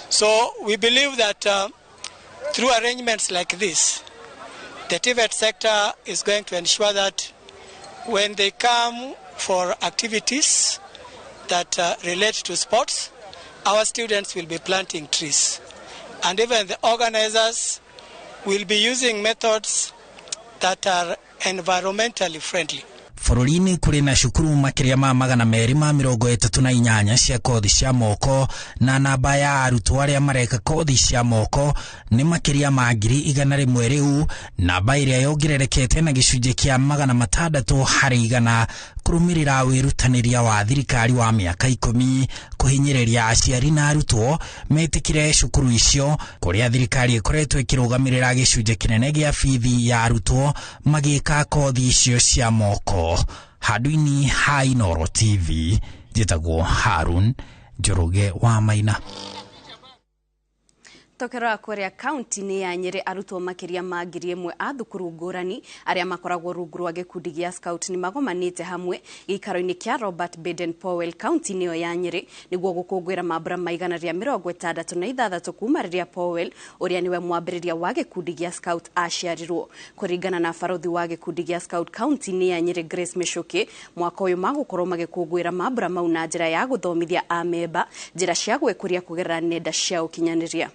So we believe that through arrangements like this, the TVET sector is going to ensure that when they come for activities that relate to sports, our students will be planting trees. And even the organizers will be using methods that are environmentally friendly. Bũrũri-inĩ kũrĩ na cukuru makĩria ma 238 cia kothi cia moko na namba ya arutwo arĩa mareka kothi cia moko nĩ makĩria ma 100,000 rĩu, namba ĩrĩa yongererekete na gĩcunjĩ kĩa 600 harĩ igana kũrũmĩrĩra wĩrutanĩria wa thirikari wa mĩaka 10 kũhinyĩrĩria aciari na arutwo metĩkĩre cukuru icio kũrĩa thirikari ĩkoretwo ĩkĩrũgamĩrĩra gĩcunjĩ kĩnene gĩa bithi ya arutwo magĩka kothi icio cia moko. Handũ-inĩ ha Inooro TV, njĩtagwo Harun Njoroge wa Maina. Tokero kuria kaunti-inĩ ya Nyĩrĩ arutwo makĩria ma 1,000 a thukuru ngũrani arĩa makoragwo rungu rwa gĩkundi gĩa Scout nĩ magomanĩte hamwe gĩikaro-inĩ kĩa Robert Baden Powell kaunti-inĩ ĩyo ya Nyĩrĩ nĩguo gũkũngũĩra mambura ma 166 kuma rĩrĩa Powell ũrĩa nĩwe mwambĩrĩria wa gĩkundi gĩa Scout aciarirwo. Kũringana na barothi wa gĩkundi gĩa Scout kaunti-inĩ ya Nyĩrĩ Grace Michuki, mwaka ũyũ magũkorwo magĩkũngũĩra mambura mau na njĩra ya gũthomithia amemba njĩra cia gwĩkũria kũgerera nenda cia ũkinyanĩria.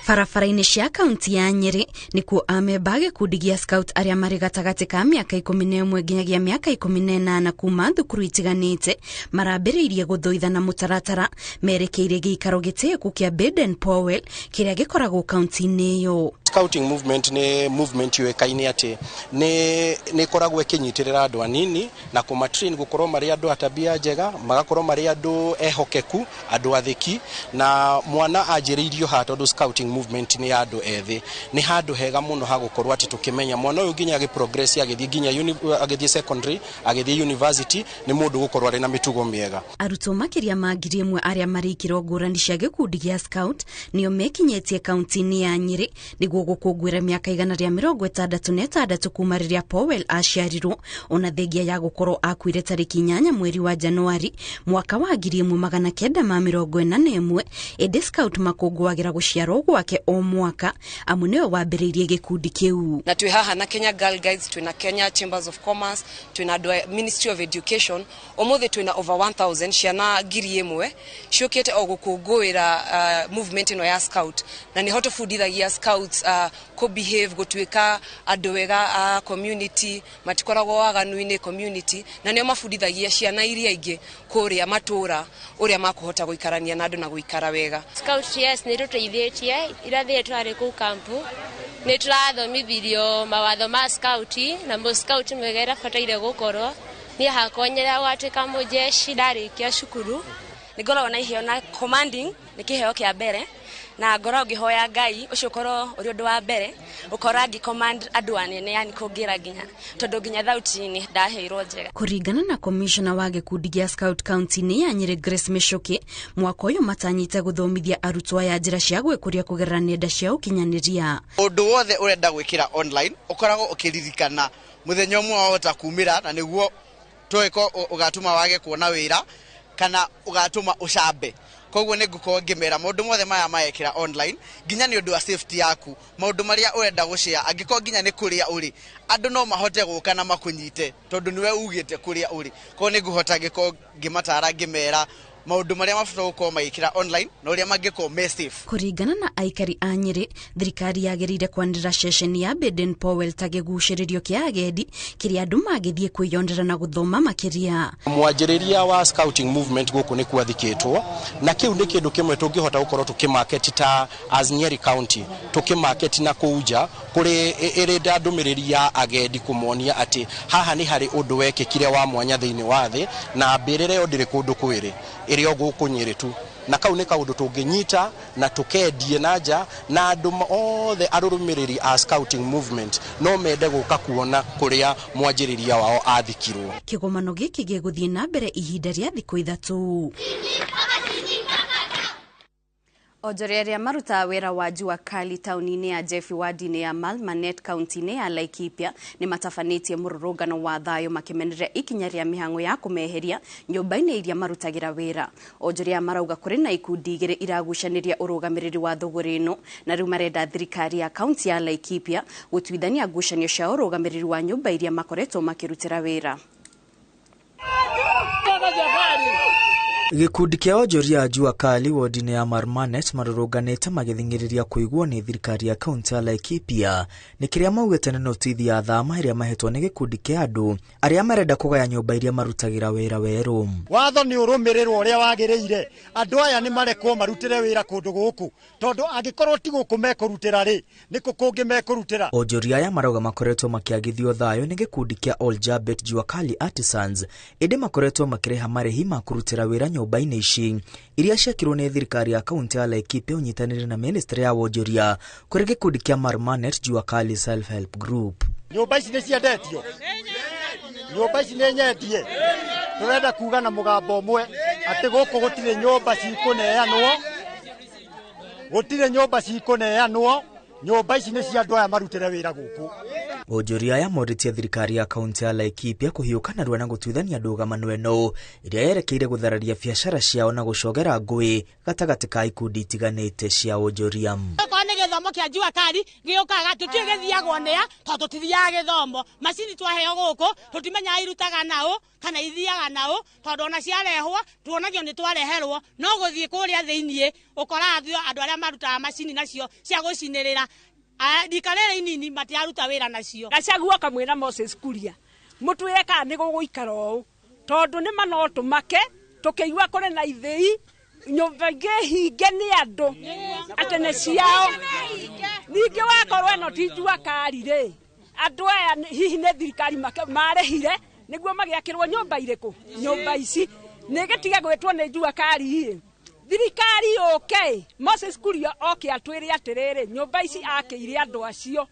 Barabara-inĩ cia kaunti ya Nyĩrĩ nĩkuo amemba gĩkundi gĩa Scout arĩa marĩ gatagatĩ ka mĩaka 11 nginyagia mĩaka 18 kuma thukuru itiganĩte marambĩrĩirie gũthoithana mũtaratara merekeire gĩikaro gĩtĩĩku kĩa Baden Powell kĩrĩa gĩkoragwo kaunti-inĩ ĩyo. Scouting movement nĩ movement yũĩkaine atĩ nĩ ĩkoragwo ĩkĩnyitĩrĩra andũ anini na kũmatrain gũkorwo marĩ andũ a tabia njega, magakorwo marĩ andũ ehokeku, andũ athĩki, na mwana anjĩrĩirio haha tondũ scouting movement nĩ ya andũ ethĩ. Nĩ handũ hega mũno ha gũkorwo atĩ tũkĩmenya mwana ũyũ nginya agĩprogress agĩthiĩ nginya agĩthiĩ secondary, agĩthiĩ university, nĩ mũndũ gũkorwo arĩ na mĩtugo mĩega. Arutwo makĩria ma 1,000 arĩa marĩ ikĩro ngũrani cia gĩkundi gĩa Scout nĩo mekinyĩtie kaunti-inĩ ya Nyĩrĩ nĩguo gũkũngũĩra mĩaka 166 kuma rĩrĩa Powell aciarirwo, ona thengia ya gũkorwo akuire tarĩki 8 mweri wa Januari mwaka wa 1941. Ĩndĩ Scout makũngũagĩra gũciarwo gwake o mwaka amu nĩwe wambĩrĩirie gĩkundi kĩu. Na twĩ haha na Kenya Girl Guides, twĩna Kenya Chambers of Commerce, twĩna andũ a Ministry of Education. Ũmũthĩ twĩna over 1000 ciana 1,000 ciũkĩte o gũkũngũĩra movement ĩno ya Scout, na nĩho tũbundithagia Scouts kũ behave, gũtuĩka andũ wega a community, matikoragwo waganu-inĩ community, na nĩo mabundithagia ciana iria ingĩ kũrĩa matũra ũrĩa makũhota gũikarania na andũ na gũikara wega. Scout yes nĩ tũteithĩtie irathie twarĩ kũu kampu nĩ tũrathomithirio mawatho ma scout na mũ scout mwega ĩrabataire gũkorwo. Niĩ hakwa nyenda gwatuĩka mũjeshi ndarĩkia cukuru. Nĩ ngoragwo na iheo na commanding nĩ kĩheo kĩa mbere, na ngoragwo ngĩhoya Ngai ũcio ũkorwo ũrĩ ũndũ wa mbere ũkorwo ngĩ command andũ anene, yani kũngĩra nginya tondũ nginya thauti-inĩ ndaheirwo njega. Kũringana na commissioner wa gĩkundi gĩa Scout kaunti-inĩ ya Nyĩrĩ Grace Michuki, mwaka ũyũ matanyĩte gũthomithia arutwo aya njĩra cia gwĩkũria kũgerera nenda cia ũkinyanĩria. Ũndũ wothe ũrenda gwĩkĩra online ũkoragwo ũkĩririkana mũthenya ũmwe wahota kumĩra, na nĩguo twĩko ũgatũma wage kuona wĩra kana ũgatũma ũcambe. Koguo nĩ ngũkorwo ngĩmera maũndũ mothe maya marekĩra online nginya nĩ ũndũ wa safety yaku, maũndũ marĩa ũrenda gũshare angĩkorwo nginya nĩ kũrĩa ũrĩ andũ no mahote gũka na makũnyite tondũ nĩwe ugĩte kũrĩa ũrĩ. Koguo nĩ ngũhota ngĩkorwo ngĩmatara ngĩmera maũndũ marĩa mabata gũkorwo magĩkĩra online na ũrĩa mangĩkorwo me safe. Kũringana na aikari a Nyĩrĩ, thirikari yagĩrĩire kwanĩrĩra ceceni ya Baden Powell ta gĩgucĩrĩrio kĩa agendi kĩrĩa andũ mangĩthiĩ kwĩyonera na gũthoma makĩria. Mwanjĩrĩria wa scouting movement gũkũ nĩ kwathikĩtwo, na kĩu nĩ kĩndũ kĩmwe tũngĩhota gũkorwo tũkĩmarket ta as Nyeri County, tũkĩmarket na kũu nja kũrĩ ĩrĩ ndũmĩrĩri ya agendi kũmonia atĩ haha nĩ harĩ ũndũ wekĩkire wa mwanya thĩinĩ wa thĩ, na mbĩrĩra ĩyo ndĩrĩ kũndũ kwĩrĩ, ĩrĩ o gũkũ Nyĩrĩ tu, na kau nĩ kaũndũ tũngĩnyita na tũkendie na nja, na andũ othe arũrũmĩrĩri a scouting movement no mende gũka kuona kũrĩa mwanjĩrĩria wao athikirwo. Kĩgomano gĩkĩ gĩgũthiĩ na mbere ihinda rĩa thikũ 3. Onjoria arĩa marutaga wĩra wa jua kali taũni-inĩ ya Jeffy wadi-inĩ ya Malmanet kaunti-inĩ ya Laikipia nĩ matabanĩtie mũrũrũngano wa thayũ makĩmenereria ikinya rĩa mĩhang'o ya kũmeheria nyũmba-inĩ iria marutagĩra wĩra. Onjoria marauga kũrĩ na ikundi 2 iragucanĩria ũrũgamĩrĩri wa thũgũrĩ ĩno, na rĩu marenda thirikari ya kaunti ya Laikipia gũtuithania ngucanio cia ũrũgamĩrĩri wa nyũmba iria makoretwo makĩrutĩra wĩra. Gĩkundi kĩa onjoria a jua kali wodi-inĩ ya Marmanet marũrũnganĩte magĩthing'ĩrĩria kũiguo nĩ thirikari ya kaunti ya Laikipia nĩ kĩrĩa maugĩte nĩ notithi ya thama ĩrĩa mahetwo nĩ gĩkundi kĩa andũ arĩa marenda kũgaya nyũmba iria marutagĩra wĩra werũ. Watho nĩ ũrũmĩrĩrwo ũrĩa wagĩrĩire, andũ aya nĩ marekwo marutĩre wĩra kũndũ gũkũ, tondũ angĩkorwo ti gũkũ mekũrutĩra rĩ, nĩ kũ kũngĩ mekũrutĩra. Onjoria aya marauga makoretwo makĩagithio thayũ nĩ gĩkundi kĩa Oljabet Jua Kali Artisans, ĩndĩ makoretwo makĩrĩha marĩhi ma kũrutĩra wĩra nyũmba-inĩ ici iria ciakirwo nĩ thirikari ya kaunti ya Laikipia ũnyitanĩire na ministry ya wonjoria kũrĩ gĩkundi kĩa Marmanet Jua Kali Self Help Group. Nyũmba ici nĩ ciendetio, nyũmba ici nĩ nyendie, tũrenda kuga na mũgambo ũmwe Atĩ gũkũ gũtirĩ nyũmba cikũneanwo, gũtirĩ nyũmba cikũneanwo, nyũmba ici nĩ cia andũ aya marutĩre wĩra gũkũ. Onjoria aya morĩtie thirikari ya kaunti ya Laikipia kũhiũka narua na gũtuithania ndũgamano ĩno ĩrĩa yerekeire gũthararia biacara ciao na gũcogera ngũĩ gatagatĩ ka ikundi itiganĩte cia onjoria. Okorwo nĩ gĩthomo kĩa Jua Kali gĩũkaga tũtiũĩ gĩthiagwo nĩa tondũ tũtithiaga gĩthomo. Macini twaheo gũkũ tũtimenyaga irutaga naũ kana ithiaga naũ tondũ ona ciarehwo tuonagio nĩ twareherwo no gũthiĩ kũrĩa thĩiniĩ ũkoraga andũ arĩa marutaga macini nacio cia gũcinĩrĩra rika rĩrĩ inini matiaruta wĩra nacio. Gachagua akamwĩra Moses Kuria mũtwĩre kana nĩ gũgũikara ũũ tondũ nĩ ma no tũmake tũkĩigua kũrĩ na ithĩi nyũmba ingĩ hinge nĩ andũ atĩ nĩ ciao. Ningĩ wakorwo ĩno ti Jua Kali rĩ, andũ aya hihi nĩ thirikari marĩhire nĩguo magĩakĩrwo nyũmba irĩkũ? Nyũmba ici nĩ gĩtige gwĩtwo nĩ Jua Kali. Thirikari yũke Moses Kuria oke atwĩre atĩrĩrĩ nyũmba ici akĩire andũ acio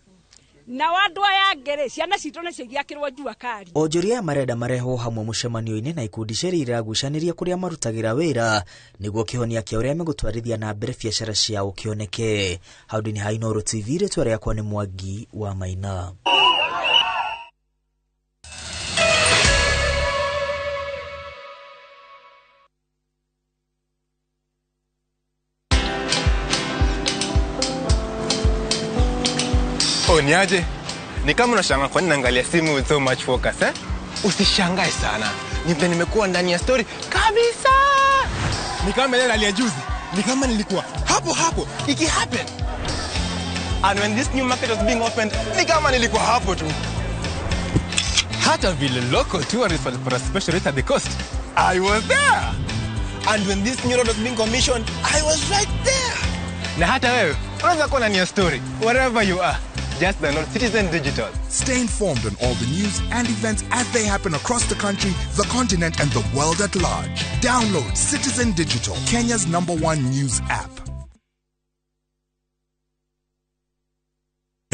nao andũ aya angĩ rĩ ciana citũ nĩcio igĩakĩrwo Jua Kali. Onjoria aya marenda marehwo hamwe mũcemanio-inĩ na ikundi cia iragucanĩria kũrĩa marutagĩra wĩra nĩguo kĩhonia kĩa ũrĩa megũtwarithia na mbere biacara ciao kĩoneke. Hau ndĩ ha Inooro TV, rĩtwa rĩakwa nĩ Mwangi wa Maina. Oh, niaje? Ni kama unashangaa kwa nini naangalia simu with so much focus, eh? Usishangae sana. Ni vile nimekuwa ndani ya story kabisa. Ni kama ile ya juzi. Ni kama nilikuwa hapo hapo iki happen. And when this new market was being opened, ni kama nilikuwa hapo tu. Hata vile local tourists walipata special rate at the coast, I was there. And when this new road was being commissioned, I was right there. Na hata wewe unaweza kuwa ndani ya story wherever you are. Just download Citizen Digital. Stay informed on all the news and events as they happen across the country, the continent, and the world at large. Download Citizen Digital, Kenya's #1 news app.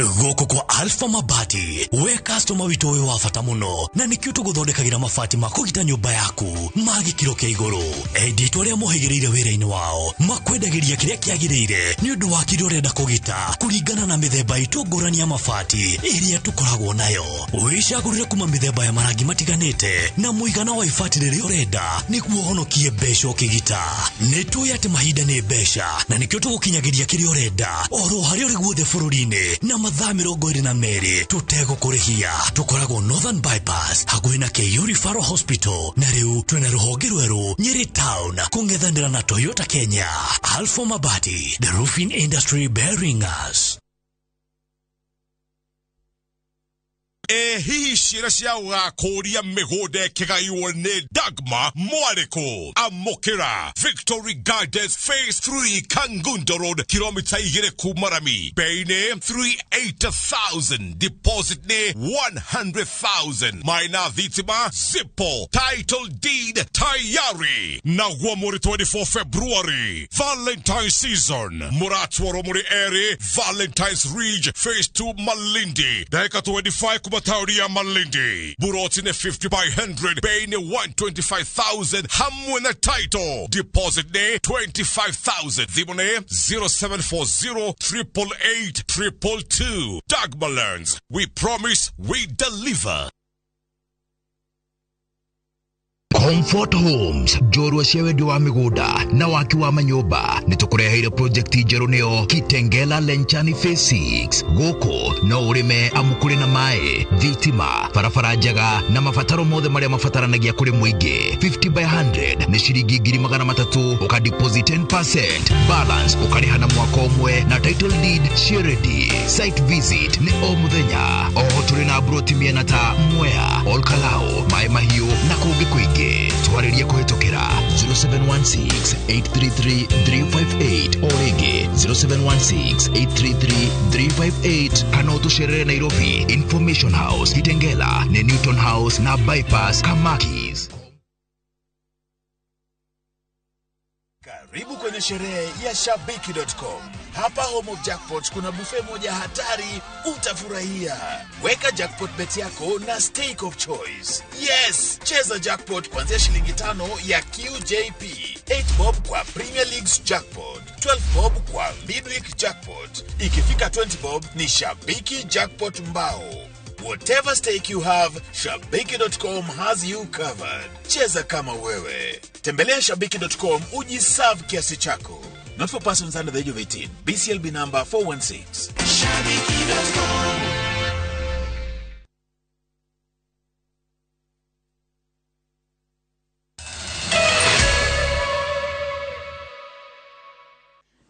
Gũkũ kwa Alpha Mabati we customer witũ ũyũ wa bata mũno na nĩkĩo tũgũthondekagĩra mabati ma kũgita nyũmba yaku ma gĩkĩro kĩa igũrũ. Endia itũ arĩa mohĩgĩrĩire wĩra-inĩ wao makwendagĩria kĩrĩa kĩagĩrĩire nĩ ũndũ wa kĩrĩa ũrenda kũgita kũringana na mĩthemba itũ ngũrani ya mabati ĩrĩa tũkoragwo nayo. Wĩcagũrĩre kuma mĩthemba ya marangi matiganĩte na mũigana wa ibati rĩrĩa ũrenda nĩguo ũhonokie mbeca ũkĩgita. Nĩ tũĩ atĩ mahinda nĩ mbeca na nĩkĩo tũgũkinyagĩria kĩrĩa ũrenda oro harĩa ũrĩ guothe bũrũri-inĩ na mathaa 22 tũtegũkũrĩhia. Tũkoragwo Northern Bypass hakuhĩ na KU Referral Hospital na rĩu twĩna rũhonge rwerũ Nyeri Town kũng'ethanĩra na Toyota Kenya. Alpha Mabati, the roofing industry bearing us. Hihi ciĩra cia gũgakũria mĩgũnda ĩkĩgaiwo nĩ Dagma mwarĩkũ? Amũkĩra Victory Gardens Phase 3 Kangundo Road, kilomita 2 kuma rami. Bei nĩ 380,000, deposit nĩ 100,000. Maina thitima zipo, title deed tayari. Naguo muri 24 February, Valentine season. Mũratwarwo mũrĩ erĩ Valentine's Ridge Phase 2 Malindi, ndagĩka 25 kuma tauni ya Malindi. Buroti ni 50 by 100, bei ni 125,000 hamwe na title. Deposit ni 25,000. Thimũ ni 0740 888 222. Dagma Lands. We promise, we deliver. Comfort Homes njorua cia wendia wa mĩgũnda na waki wa manyũmba nĩ tũkũreheire project njerũ nĩyo Kitengela Lenchani Phase 6. Gũkũ no ũrĩme amu kũrĩ na maĩ, thitima, barabara njega na mabataro mothe marĩa mabataranagia kũrĩ mũingĩ. 50 by 100 nĩ ciringi 300,000, ũka deposit 10%, balance ũkarĩha na mwaka ũmwe na title deed ciĩ ready. Site visit nĩ o mũthenya. Oho tũrĩ na broti mĩena ta Mwea, Olkalou, Maĩ Mahiũ na kũngĩ kũingĩ. Twarĩrie kũhĩtũkĩra 0716 833 358 o rĩngĩ 0716 833 358 kana ũtũcerere Nairobi Information House, Kitengela nĩ Newton House na Bypass Kamakis. Karibu kwenye sherehe ya Shabiki.com. Hapa Home of Jackpot kuna buffet moja hatari, utafurahia. Weka jackpot bet yako na stake of choice. Yes, cheza jackpot kuanzia shilingi 5 ya QJP, 8 bob kwa Premier Leagues jackpot, 12 bob kwa midweek jackpot. Ikifika 20 bob ni Shabiki jackpot mbao. Whatever stake you have, Shabiki.com has you covered. Cheza kama wewe. Tembelea Shabiki.com ujiserve kiasi chako. Not for persons under the age of 18. BCLB number 416. Shabiki.com.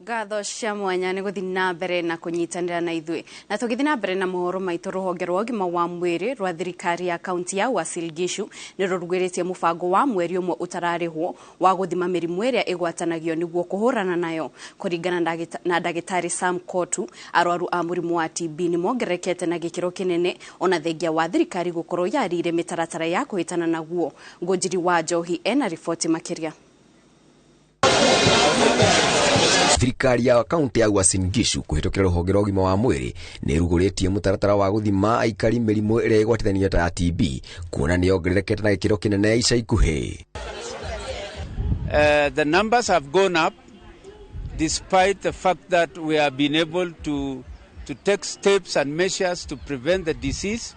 Ngatho cia mwanya nĩ gũthiĩ na mbere na kũnyitanĩra na ithuĩ na tũgĩthiĩ na mbere na mohoro maitũ. Rũhonge rwa ũgima wa mwĩrĩ rwa thirikari ya kaunti ya Uasin Gishu nĩ rũrugĩrĩtie mũbango wa mweri ũmwe ũtararĩhwo wa gũthima mĩrimũ ĩrĩa ĩgwatanagio nĩguo kũhũrana nayo. Kũringana na ndagĩtarĩ Sam Kotu, arwaru a mũrimũ wa TB nĩ mongererekete na gĩkĩro kĩnene ona thengia wa thirikari gũkorwo yarĩire mĩtaratara ya kũhĩtana naguo. Ngũnjiri wa Njohi ena riboti makĩria. Thirikari ya kaunti ya Uasin Gishu kũhĩtũkĩra rũhonge rwa ũgima wa mwĩrĩ nĩ ĩrugũrĩtie mũtaratara wa gũthima aikari mĩrimũ ĩrĩa ĩgwatithanio ta ya TB kuona nĩ yongererekete na gĩkĩro kĩnene ica ikuhĩ. The numbers have gone up despite the fact that we have been able to take steps and measures to prevent the disease.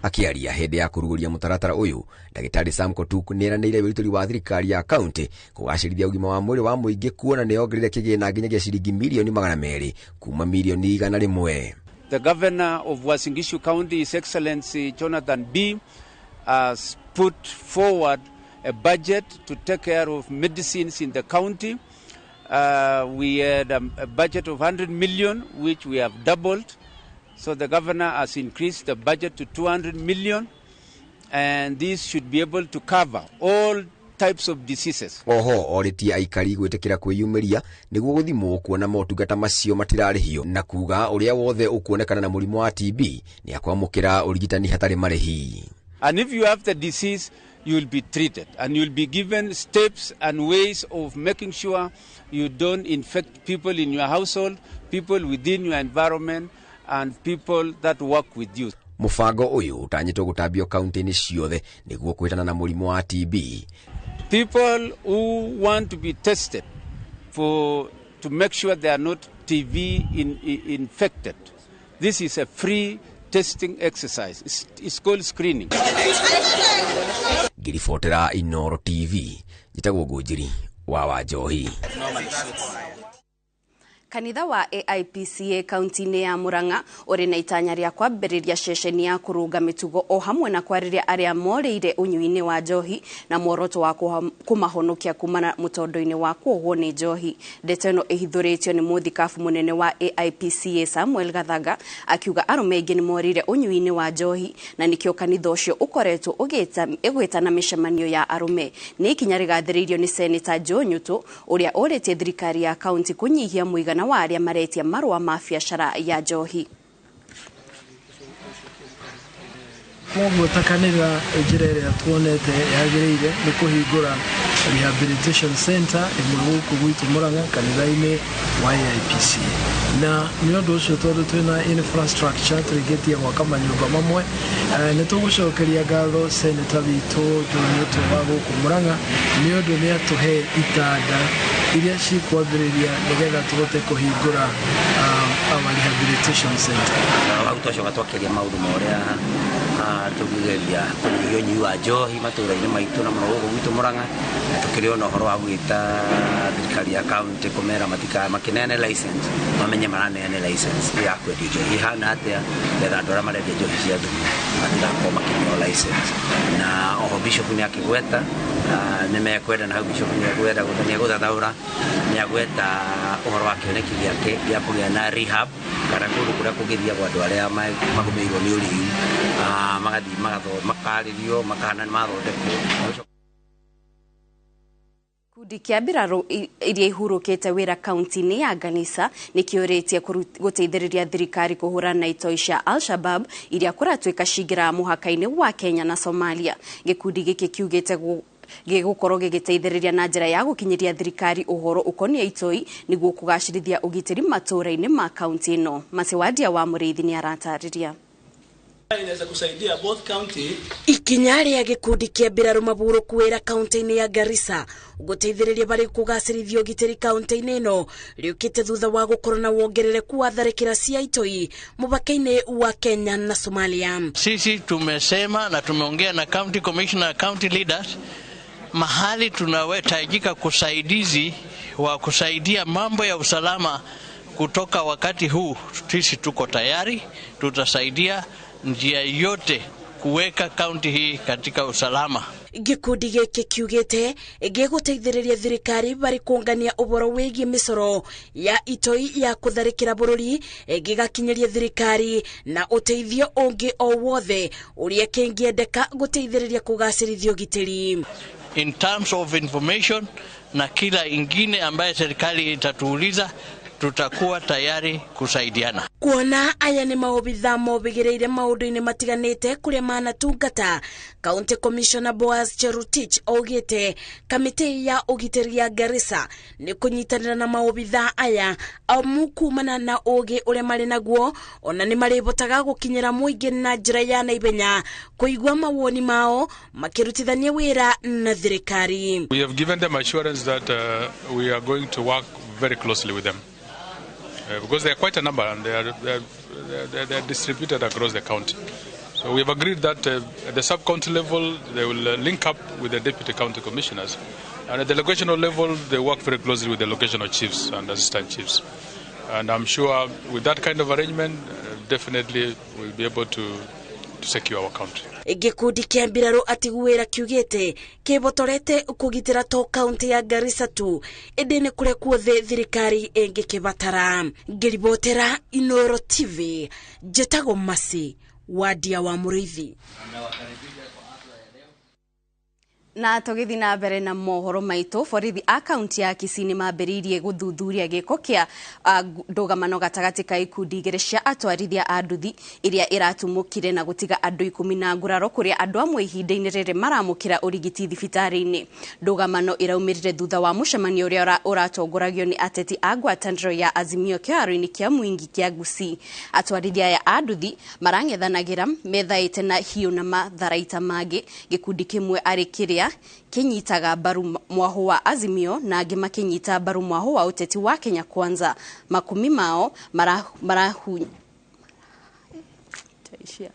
Akiaria hĩndĩ ya kũrugũria mũtaratara ũyũ, ndagĩtarĩ Sam Kotuk nĩeranĩire wĩrutĩri wa thirikari ya kaunti kũgacĩrithia ũgima wa mwĩrĩ wa mũingĩ kuona nĩyongereire kĩgĩna nginyagia ciringi mirioni 200 kuma mirioni 100. The governor of Uasin Gishu County, His Excellency Jonathan B, has put forward a budget to take care of medicines in the county. We had a budget of 100 million, which we have doubled. So the governor has increased the budget to 200 million, and this should be able to cover all types of diseases. Oho orĩtie aikari gwĩtĩkĩra kwĩyumĩria nĩguo gũthimwo kuona motungata macio matirarĩhio na kuga ũrĩa wothe ũkuonekana na mũrimũ wa TB nĩ akwamũkĩra ũrigitani hatarĩ marĩhi. And if you have the disease, you will be treated and you will be given steps and ways of making sure you don't infect people in your household, people within your environment, and people that work with you. Mũbango ũyũ ũtanyĩtwo gũtambio kaunti-inĩ ciothe nĩguo kũhĩtana na mũrimũ wa TB. People who want to be tested for to make sure they are not TB infected. This is a free testing exercise. It's called screening. Ngĩribotera Inooro TV, njĩtagwo Ngũnjiri wa Wanjohi. Kanitha wa AIPCA kaunti-inĩ ya Murang'a ũrĩ na itanya rĩa kwambĩrĩria ceceni ya kũrũnga mĩtugo o hamwe na kwarĩria arĩa morĩire ũnyui-inĩ wa njohi na muoroto wa kũmahonokia kumana mũtondo-inĩ wa kuohwo nĩ njohi. Ndeto ĩno ĩhithũrĩtio nĩ mũthikabu mũnene wa AIPCA Samuel Gathaga akiuga arũme aingĩ nĩ morĩire ũnyui-inĩ wa njohi na nĩkĩo kanitha ũcio ũkoretwo ũgĩtana mĩcemanio ya arũme. Nĩ ikinya rĩgathĩrĩirio nĩ Seneta Joe Nyutu ũrĩa ũrĩtie thirikari ya kaunti kũnyihia mũigana wa arĩa maretia marũa ma biacara ya njohi. Koguo ta kanitha njĩra ĩrĩa tuonete yagĩrĩire nĩ kũhingũra rehabilitation center ĩmwe gũkũ gwitũ Murang'a kanitha-inĩ wa AIPCA, na nĩ ũndũ ũcio tondũ twĩna infrastructure tũrĩkĩtie gwaka manyũmba mamwe, nĩ tũgũcokeria ngatho seneta witũ Joe Nyutu wa gũkũ Murang'a nĩ ũndũ nĩ atũhe itanda iria cikwambĩrĩria nĩgetha tũhote kũhingũra our rehabilitation center. Hau twacoka twakĩaria maũndũ ma ũrĩa tũngĩgeria kũnyihia ũnyui wa njohi matũũra-inĩ maitũ na mũno gũkũ gwitũ Murang'a, na tũkĩrĩ ona ũhoro wa gwĩta thirikari ya kaunti kũmera makĩneane license, mamenye maraneane license ya kwendia njohi ihana atĩa, nĩgetha andũ arĩa marendia njohi cia thumu matigakorwo makĩneo license. Na oho bishop nĩ akĩgweta nĩ mekwenda, na hau bishop nĩ egũthathaũra, nĩ agweta ũhoro wa kĩoneki gĩake gĩa kũgĩa na rehab kana kũndũ kũrĩa kũngĩthiagwo andũ arĩa magũmĩirwo nĩ ũrĩu, magathiĩ makarĩrio makahana nĩ mathondekwo. Gĩkundi kĩa mbirarũ iria ihurũkĩte wĩra kaunti-inĩ ya Garissa nĩkĩũrĩtie gũteithĩrĩria thirikari kũhũrana na itoi cia Al-Shabab iria kũratuĩka cingĩraga mũhaka-inĩ wa Kenya na Somalia. Gĩkundi gĩkĩ kiugĩte Gĩgũkorwo gĩgĩteithĩrĩria na njĩra ya gũkinyĩria thirikari ũhoro ũkoniĩ itoi nĩguo kũgacĩrithia ũgitĩri matũũra-inĩ ma kaunti ĩno. Macewadia wa Mũrĩithi nĩ aratarĩria. Inaweza kusaidia both county. Ikinya rĩa gĩkundi kĩa mbirarũ maburũku wĩra kaunti-inĩ ya Garissa gũteithĩrĩria barĩ kũgacĩrithia ũgitĩri kaunti-inĩ ĩno rĩũkĩte thutha wa gũkorwo na wongerereku wa tharĩkĩra cia itoi mũbaka-inĩ wa Kenya na Somalia. Sisi tumesema na tumeongea na county commissioner, county leaders, mahali tunawetajika kusaidizi wa kusaidia mambo ya usalama kutoka wakati huu, sisi tuko tayari, tutasaidia njia yote kuweka kaunti hii katika usalama. Gĩkundi gĩkĩ kiugĩte gĩgũteithĩrĩria thirikari barĩ kũngania ũhoro wĩgiĩ mĩcoro ya itoi ya kũtharĩkĩra bũrũri, gĩgakinyĩria thirikari na ũteithio ũngĩ o wothe ũrĩa kĩngĩendeka gũteithĩrĩria kũgacĩrithia ũgitĩri. In terms of information na kila ingine ambaye serikali itatuuliza, tutakuwa tayari kusaidiana. Kuona aya nĩ maobitha mobigĩrĩire maũndũ-inĩ matiganĩte kũrĩa manatungata, County Commissioner Boaz Cherutich augĩte kamĩtĩ ya ũgitĩri ya Garissa nĩ kũnyitanĩra na maobitha aya amu kumana na ũgĩ ũrĩa marĩ naguo, ona nĩ marĩbotaga gũkinyĩra mũingĩ na njĩra ya naihenya kũigua mawoni mao makĩrutithania wĩra na thirikari. We have given them assurance that we are going to work very closely with them. Because they are quite a number and they are distributed across the county. So we have agreed that at the sub-county level, they will link up with the deputy county commissioners. And at the locational level, they work very closely with the locational chiefs and assistant chiefs. And I'm sure with that kind of arrangement, definitely we'll be able to secure our country. Gĩkundi kĩa mbirarũ atiguĩra kiugĩte kĩbotorete kũgitĩra to kaunti ya Garissa tu, ĩndĩ nĩ kũrĩa kuothe thirikari ĩngĩkĩbatara. Ngĩribotera Inoro TV, njĩtagwo Masi Wadia wa Mũrĩithi. Na tũgĩthiĩ na mbere na mohoro maitũ, borithi a kaunti ya Kisii nĩ mambĩrĩirie gũthuthuria gĩko kĩa ndũgamano gatagatĩ ka ikundi igĩrĩ cia atwarithia a nduthi iria ĩratumũkire na gũtiga andũ 10 na nguraro kũrĩa andũ amwe ihinda-inĩ rĩrĩ maramũkĩra ũrigiti thibitarĩ-inĩ. Ndũgamano ĩraumĩrire thutha wa mũcemanio ũrĩa ũratongoragio nĩ ateti a ngwatanĩro ya Azimio kĩharo-inĩ kĩa Mwingi kĩa Gusii. Atwarithia aya a nduthi marang'ethanagĩra methaĩte na hiũ na matharaita mangĩ, gĩkundi kĩmwe arĩ kĩrĩa kinyitaga mbaru mwaho wa Azimio na angĩ makinyita mbaru mwaho wa ũteti wa Kenya Kwanza. Makumi mao marahu taishia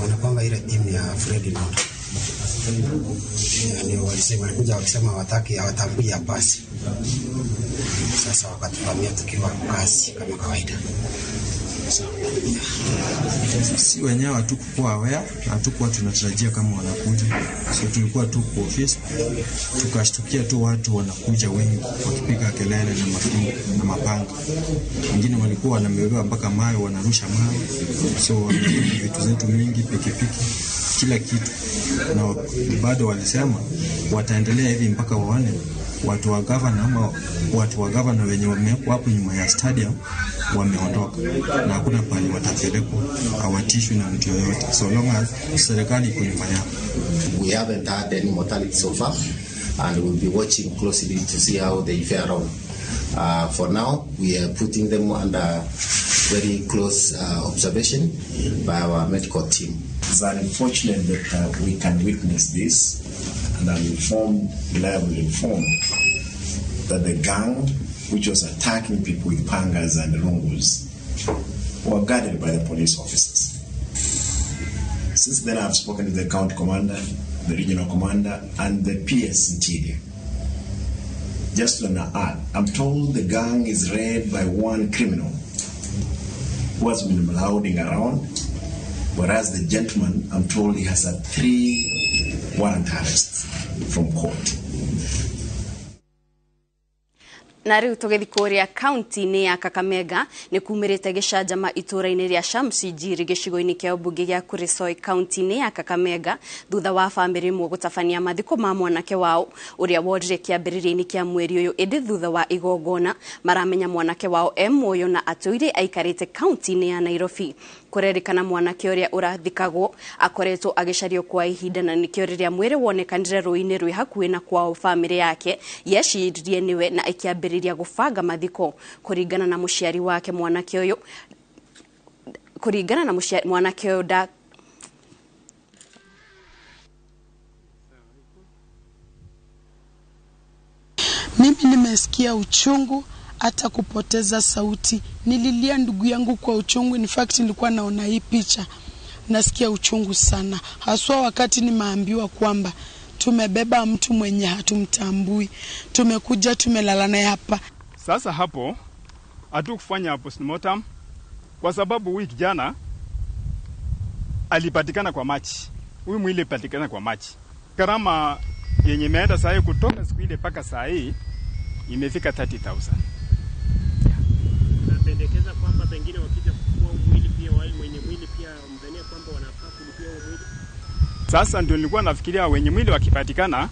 wanakwamba ile timu ya Fred Nondo yani walisema, walikuja wakisema hawataki, hawatambui ya pasi. Sasa wakatuvamia tukiwa kazi kama kawaida. Si wenyewe hatukuwa aware, hatukuwa tunatarajia kama wanakuja. So tulikuwa tu kwa office, tukashtukia tu watu wanakuja wengi wakipiga kelele na mafimbo na mapanga. Wengine walikuwa wanamebeba mpaka mawe, wanarusha mawe. So vitu zetu mingi, pikipiki, kila kitu. Na bado walisema wataendelea hivi mpaka waone watu wa governor ama watu wa governor wenye wamewekwa hapo nyuma ya stadium wameondoka, na hakuna pahali watapelekwa, hawatishwi na mtu yoyote so long as serikali iko nyuma yao. We haven't had any mortality so far and we'll be watching closely to see how they fare on. For now we are putting them under very close observation by our medical team. It's unfortunate that we can witness this, and I'm informed, reliably informed, that the gang which was attacking people with pangas and rungus were guarded by the police officers. Since then, I've spoken to the county commander, the regional commander, and the PS Interior. Just to add, I'm told the gang is led by one criminal who has been marauding around, whereas the gentleman, I'm told he has had 3 warrant arrests from court. Na riu tugithi kuria kaunti-inĩ ya Kakamega nĩ kumĩrĩte gĩcanjama itũũra-inĩ rĩa Shamsi Jiri gĩcigo-inĩ kĩa ũmbunge gĩa Kuresoi kaunti-inĩ ya Kakamega thutha wa bamĩrĩ ĩmwe gũtabania mathiko ma mwanake wao ũrĩa worire kĩambĩrĩria-inĩ kĩa mweri ũyũ, ĩndĩ thutha wa igongona maramenya mwanake wao e muoyo na atũire aikarĩte kaunti-inĩ ya Nairobi. Kurerikana mwanake uria urathikagwo akoretwo agicario kwa ihinda na nikio riria mwiri wonekanire ruini rwi hakuhi na kwao family yake yeciririe niwe na ikiambiriria gubanga mathiko. Kuringana na muciari wake mwanake uyu kuringana na mwanake uyu da Mimi nimesikia uchungu hata kupoteza sauti. Nililia ndugu yangu kwa uchungu. In fact nilikuwa naona hii picha. Nasikia uchungu sana. Haswa wakati nimeambiwa kwamba tumebeba mtu mwenye hatumtambui. Tumekuja tumelala naye hapa. Sasa hapo hatukufanya postmortem kwa sababu huyu kijana alipatikana kwa machi. Huyu mwili alipatikana kwa machi. Gharama yenye imeenda saa hii kutoka siku ile mpaka saa hii imefika 30,000. Napendekeza kwamba pengine wakija kukua mwili pia wale mwenye mwili pia mdhania kwamba wanafaa kulipia huo mwili. Sasa ndio nilikuwa nafikiria wenye mwili wakipatikana,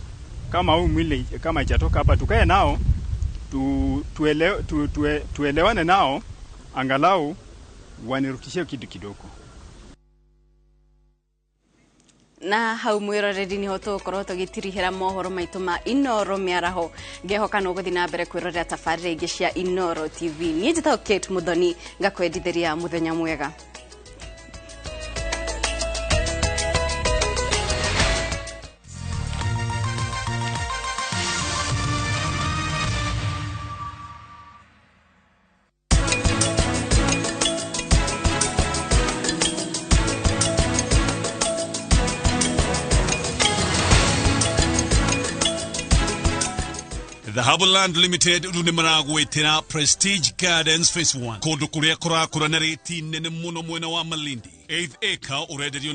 kama huu mwili kama haijatoka hapa, tukae nao tuelewane nao angalau wanirudishie kitu kidogo. Na hau mwiroreri niho tugukorwo tugitirihira mohoro maitu ma Inoro miaraho. Ngehoka no guthi na mbere kwirorera tabarĩra ingĩ cia Inoro TV. Niĩ njĩtagwo Kate Muthoni, ngakwendithĩria muthenya mwega. Dhahabu Land Limited rĩu nĩ maragwĩtĩra Prestige Gardens Phase 1 kũndũ kũrĩa kũrakũra na rĩti nene mũno mwena wa Malindi. 8th acre ũrenderio.